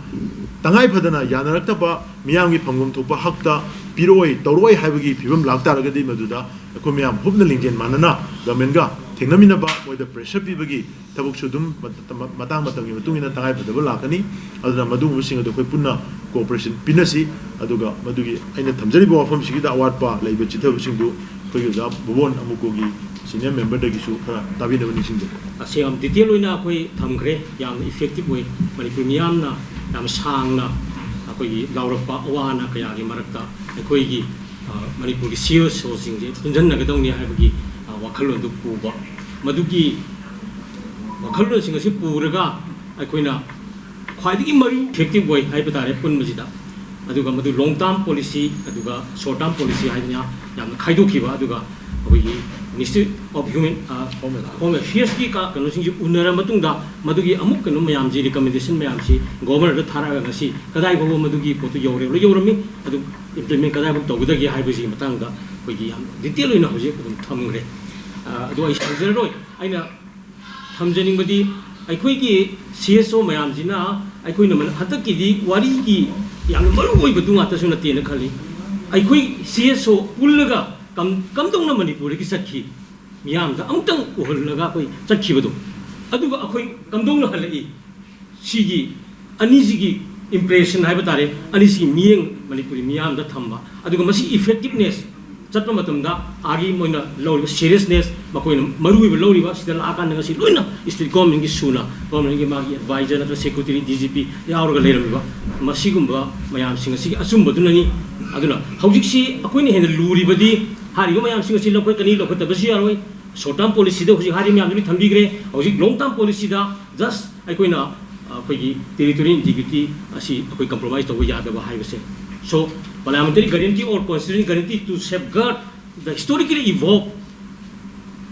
ꯇꯉꯥꯏ ꯐꯗꯅ ꯌꯥꯅꯔꯛꯇꯕ, ꯃꯤꯌꯥꯝꯒꯤ ꯐꯪꯐꯝ ꯊꯣꯛꯄ ꯍꯛꯇ ꯄꯤꯔꯛꯑꯣꯏ, ꯇꯧꯔꯛꯑꯣꯏ ꯍꯥꯏꯕꯒꯤ ꯐꯤꯕꯝ ꯂꯥꯛꯇꯥꯔꯒꯗꯤ ꯃꯗꯨꯗ ꯑꯩꯈꯣꯏ ꯃꯌꯥꯝ ꯍꯨꯞꯅ ꯂꯤꯡꯖꯦꯜ ꯃꯥꯟꯅꯅ ꯒꯚꯔꯟꯃꯦꯟꯠꯀ ꯊꯦꯡꯅꯃꯤꯟꯅꯕ, ꯃꯣꯏꯗ ꯄ꯭ꯔꯦꯁꯔ ꯄꯤꯕꯒꯤ ꯊꯕꯛꯁꯨ ꯑꯗꯨꯝ ꯃꯇ-, ꯃ-, ꯃꯇꯥꯡ ꯃꯇꯝꯒꯤ ꯃꯇꯨꯡ ꯏꯟꯅ ꯇꯉꯥꯏ ꯐꯗꯕ ꯂꯥꯛꯀꯅꯤ꯫ ꯑꯗꯨꯅ ꯃꯗꯨꯒꯨꯝꯕꯁꯤꯡ ꯑꯗꯨ ꯑꯩꯈꯣꯏ ꯄꯨꯟꯅ ꯀꯣꯑꯣꯄꯔꯦꯁꯟ ꯄꯤꯅꯁꯤ꯫ ꯑꯗꯨꯒ ꯃꯗꯨꯒꯤ ꯑꯩꯅ ꯊꯝꯖꯔꯤꯕ ꯋꯥꯐꯝꯁꯤꯒꯤꯗ ꯑꯋꯥꯠꯄ ꯂꯩꯕ ꯆꯤꯊꯕꯁꯤꯡꯗꯨ ꯑꯩꯈꯣꯏꯒꯤ ꯑꯣꯖꯥ ꯚꯨꯕꯣꯟ ꯑꯃꯨꯀꯣꯒꯤ ꯁꯤꯅꯤꯌꯔ ꯃꯦꯝꯕꯔꯗꯒꯤꯁꯨ ꯈꯔ ꯇꯥꯕꯤꯅꯕ ꯅꯤꯡꯁꯤꯡꯖꯔꯤ꯫ ꯑꯁꯤ ꯌꯥꯝ ꯗꯤꯇꯦꯜ ꯑꯣꯏꯅ ꯑꯩꯈꯣꯏ ꯊꯝꯈ꯭ꯔꯦ, ꯌꯥꯝꯅ ꯏꯐꯦꯛꯇꯤꯚ ꯑꯣꯏ꯫ ꯃꯅꯤꯄꯨꯔ ꯃꯤꯌꯥꯝꯅ ꯌꯥꯝ ꯁꯥꯡꯅ ꯑꯩꯈꯣꯏꯒꯤ ꯂꯥꯎꯔꯛꯄ ꯑꯋꯥ ꯑꯅꯥ ꯀꯌꯥꯒꯤ ꯃꯔꯛꯇ ꯑꯩꯈꯣꯏꯒꯤ, ꯑ, ꯃꯅꯤꯄꯨꯔꯒꯤ ꯁꯤ ꯑꯦꯁ ꯑꯣꯁꯤꯡꯁꯦ ꯄꯨꯟꯁꯤꯟꯅꯒꯗꯧꯅꯤ ꯍꯥꯏꯕꯒꯤ, ꯑ, ꯋꯥꯈꯜꯂꯣꯟꯗꯨ ꯄꯨꯕ, ꯃꯗꯨꯒꯤ ꯋꯥꯈꯜꯂꯣꯟꯁꯤꯡ ꯑꯁꯤ ꯄꯨꯔꯒ ꯑꯩꯈꯣꯏꯅ ꯈ꯭ꯋꯥꯏꯗꯒꯤ ꯃꯔꯨ ꯏꯐꯦꯛꯇꯤꯚ ꯑꯣꯏ ꯍꯥꯏꯕ ꯇꯥꯔꯦ ꯄꯨꯟꯕꯁꯤꯗ꯫ ꯑꯗꯨꯒ ꯃꯗꯨ ꯂꯣꯡ ꯇꯥꯔꯝ ꯄꯣꯂꯤꯁꯤ, ꯑꯗꯨꯒ ꯁꯣꯔꯠ ꯇꯥꯔꯝ ꯄꯣꯂꯤꯁꯤ ꯍꯥꯏꯗꯅ ꯌꯥꯝꯅ ꯈꯥꯏꯗꯣꯛꯈꯤꯕ꯫ ꯑꯗꯨꯒ ꯑꯩꯈꯣꯏꯒꯤ Ministry of Human Home Affairsꯀꯤ ꯀꯩꯅꯣꯁꯤꯡꯁꯤ ꯎꯅꯔ ꯃꯇꯨꯡꯗ ꯃꯗꯨꯒꯤ ꯑꯃꯨꯛ ꯀꯩꯅꯣ ꯃꯌꯥꯝꯁꯤ, recommendation ꯃꯌꯥꯝꯁꯤ Governorꯗ ꯊꯥꯔꯛꯑꯒ ꯉꯁꯤ ꯀꯗꯥꯏ ꯐꯥꯎꯕ ꯃꯗꯨꯒꯤ ꯄꯣꯠꯇꯨ ꯌꯧꯔꯦ, ꯂꯣꯏ ꯌꯧꯔꯝꯃꯤ꯫ ꯑꯗꯨ implement ꯀꯗꯥꯏꯐꯥꯎ ꯇꯧꯒꯗꯒꯦ ꯍꯥꯏꯕꯁꯤꯒꯤ ꯃꯇꯥꯡꯗ ꯑꯩꯈꯣꯏꯒꯤ ꯌꯥꯝ detail ꯑꯣꯏꯅ ꯍꯧꯖꯤꯛ ꯑꯗꯨꯝ ꯊꯝꯈ꯭ꯔꯦ꯫ ꯑꯗꯨ ꯑꯩ ꯁꯥꯡꯖꯔꯔꯣꯏ꯫ ꯑꯩꯅ ꯊꯝꯖꯅꯤꯡꯕꯗꯤ ꯑꯩꯈꯣꯏꯒꯤ CSO ꯃꯌꯥꯝꯁꯤꯅ ꯑꯩꯈꯣꯏꯅ ꯃꯅ-, ꯍꯟꯗꯛꯀꯤꯗꯤ ꯋꯥꯔꯤꯒꯤ ꯌꯥꯝꯅ ꯃꯔꯨ ꯑꯣꯏꯕꯗꯨ ꯉꯥꯛꯇꯁꯨ ꯅꯠꯇꯦꯅ ꯈꯜꯂꯤ꯫ ꯑꯩꯈꯣꯏ CSO ꯄꯨꯜꯂꯒ ꯀꯝ-, ꯀꯝꯗꯧꯅ ꯃꯅꯤꯄꯨꯔꯗꯒꯤ ꯆꯠꯈꯤ, ꯃꯤꯌꯥꯝꯗ ꯑꯃꯨꯛꯇꯪ ꯎꯍꯜꯂꯒ ꯑꯩꯈꯣꯏ ꯆꯠꯈꯤꯕꯗꯣ, ꯑꯗꯨꯒ ꯑꯩꯈꯣꯏ ꯀꯝꯗꯧꯅ ꯍꯜꯂꯛꯏ, ꯁꯤꯒꯤ ꯑꯅꯤꯁꯤꯒꯤ impression ꯍꯥꯏꯕ ꯇꯥꯔꯦ, ꯑꯅꯤꯁꯤꯒꯤ ꯃꯤꯠꯌꯦꯡ ꯃꯅꯤꯄꯨꯔꯤ ꯃꯤꯌꯥꯝꯗ ꯊꯝꯕ, ꯑꯗꯨꯒ ꯃꯁꯤ effectiveness ꯆꯠꯄ ꯃꯇꯝꯗ ꯑꯥꯒꯤ ꯃꯣꯏꯅ ꯂꯧꯔꯤꯕ seriousness, ꯃꯈꯣꯏꯅ ꯃꯔꯨ ꯑꯣꯏꯕ ꯂꯧꯔꯤꯕ, ꯁꯤꯗ ꯂꯥꯛꯑꯀꯥꯟꯗ ꯉꯁꯤ ꯂꯣꯏꯅ state governmentꯀꯤ ꯁꯨꯅ, governmentꯀꯤ ꯃꯥꯒꯤ advisor ꯅꯠꯇ꯭ꯔꯒ secretary, DGP ꯌꯥꯎꯔꯒ ꯂꯩꯔꯝꯃꯤꯕ, ꯃꯁꯤꯒꯨꯝꯕ ꯃꯌꯥꯝꯁꯤꯡ ꯑꯁꯤꯒꯤ ꯑꯆꯨꯝꯕꯗꯨꯅꯅꯤ꯫ ꯑꯗꯨꯅ ꯍꯧꯖꯤꯛꯁꯤ ꯑꯩꯈꯣꯏꯅ ꯍꯦꯟꯅ ꯂꯨꯔꯤꯕꯗꯤ ꯍꯥꯏꯔꯤꯕ ꯃꯌꯥꯝꯁꯤꯡ ꯑꯁꯤ ꯂꯧꯈꯠꯀꯅꯤ, ꯂꯧꯈꯠꯇꯕꯁꯨ ꯌꯥꯔꯣꯏ꯫ Short term policyꯗ ꯍꯧꯖꯤꯛ ꯍꯥꯏꯔꯤꯕ ꯃꯌꯥꯝꯗꯨ ꯂꯣꯏ ꯊꯝꯕꯤꯈ꯭ꯔꯦ꯫ ꯍꯧꯖꯤꯛ long term policyꯗ just ꯑꯩꯈꯣꯏꯅ, ꯑ, ꯑꯩꯈꯣꯏꯒꯤ territorial integrity ꯑꯁꯤ ꯑꯩꯈꯣꯏ compromise ꯇꯧꯕ ꯌꯥꯗꯕ ꯍꯥꯏꯕꯁꯦ꯫ So, parliamentary guarantee or constitutional guarantee to safeguard the historically evolved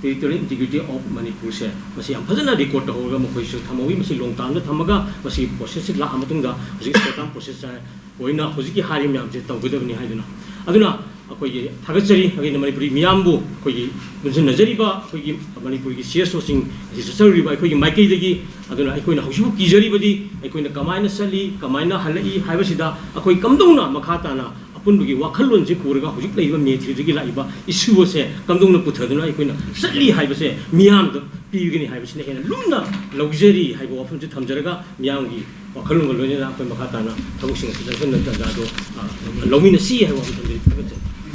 territorial integrity of Manipurꯁꯦ ꯃꯁꯤ ꯌꯥꯝ ꯐꯖꯅ record ꯇꯧꯍꯧꯔꯒ ꯃꯈꯣꯏꯁꯨ ꯊꯝꯍꯧꯋꯤ꯫ ꯃꯁꯤ long termꯗ ꯊꯝꯃꯒ ꯃꯁꯤꯒꯤ processꯁꯤ ꯂꯥꯛꯑ ꯃꯇꯨꯡꯗ ꯍꯧꯖꯤꯛ short term process ꯑꯣꯏꯅ ꯍꯧꯖꯤꯛꯀꯤ ꯍꯥꯏꯔꯤꯕ ꯃꯌꯥꯝꯁꯦ ꯇꯧꯒꯗꯕꯅꯤ ꯍꯥꯏꯗꯨꯅ꯫ ꯑꯗꯨꯅ ꯑꯩꯈꯣꯏꯒꯤ ꯊꯥꯒꯠꯆꯔꯤ, ꯑꯩꯈꯣꯏꯅ ꯃꯅꯤꯄꯨꯔꯤ ꯃꯤꯌꯥꯝꯕꯨ ꯑꯩꯈꯣꯏꯒꯤ ꯄꯨꯟꯁꯤꯟꯅꯖꯔꯤꯕ ꯑꯩꯈꯣꯏꯒꯤ ꯃꯅꯤꯄꯨꯔꯒꯤ CSOꯁꯤꯡ ꯑꯁꯤ ꯆꯠꯆꯔꯨꯔꯤꯕ ꯑꯩꯈꯣꯏꯒꯤ ꯃꯥꯏꯀꯩꯗꯒꯤ꯫ ꯑꯗꯨꯅ ꯑꯩꯈꯣꯏꯅ ꯍꯧꯖꯤꯛꯐꯥꯎ ꯀꯤꯖꯔꯤꯕꯗꯤ ꯑꯩꯈꯣꯏꯅ ꯀꯃꯥꯏꯅ ꯆꯠꯂꯤ, ꯀꯃꯥꯏꯅ ꯍꯜꯂꯛꯏ ꯍꯥꯏꯕꯁꯤꯗ ꯑꯩꯈꯣꯏ ꯀꯝꯗꯧꯅ ꯃꯈꯥ ꯇꯥꯅ ꯑꯄꯨꯟꯕꯒꯤ ꯋꯥꯈꯜꯂꯣꯟꯁꯦ ꯄꯨꯔꯒ ꯍꯧꯖꯤꯛ ꯂꯩꯔꯤꯕ May threeꯗꯒꯤ ꯂꯥꯛꯏꯕ issue ꯑꯁꯦ ꯀꯝꯗꯧꯅ ꯄꯨꯊꯗꯨꯅ ꯑꯩꯈꯣꯏꯅ ꯆꯠꯂꯤ ꯍꯥꯏꯕꯁꯦ ꯃꯤꯌꯥꯝꯗ ꯄꯤꯒꯅꯤ ꯍꯥꯏꯕꯁꯤꯅ ꯍꯦꯟꯅ ꯂꯨꯝꯅ ꯂꯧꯖꯔꯤ ꯍꯥꯏꯕ ꯋꯥꯐꯝꯁꯦ ꯊꯝꯖꯔꯒ ꯃꯤꯌꯥꯝꯒꯤ ꯋꯥꯈꯜꯂꯣꯟꯒ ꯂꯣꯏꯅꯅ ꯑꯩꯈꯣꯏ ꯃꯈꯥ ꯇꯥꯅ ꯊꯕꯛꯁꯤꯡ ꯑꯁꯤ ꯆꯠꯊꯅꯕ ꯇꯥꯟꯖꯥꯗꯣ, ꯑ, ꯂꯧꯃꯤꯟꯅꯁꯤ ꯍꯥꯏꯕ ꯋꯥꯐꯝ ꯊꯝꯖꯒꯦ꯫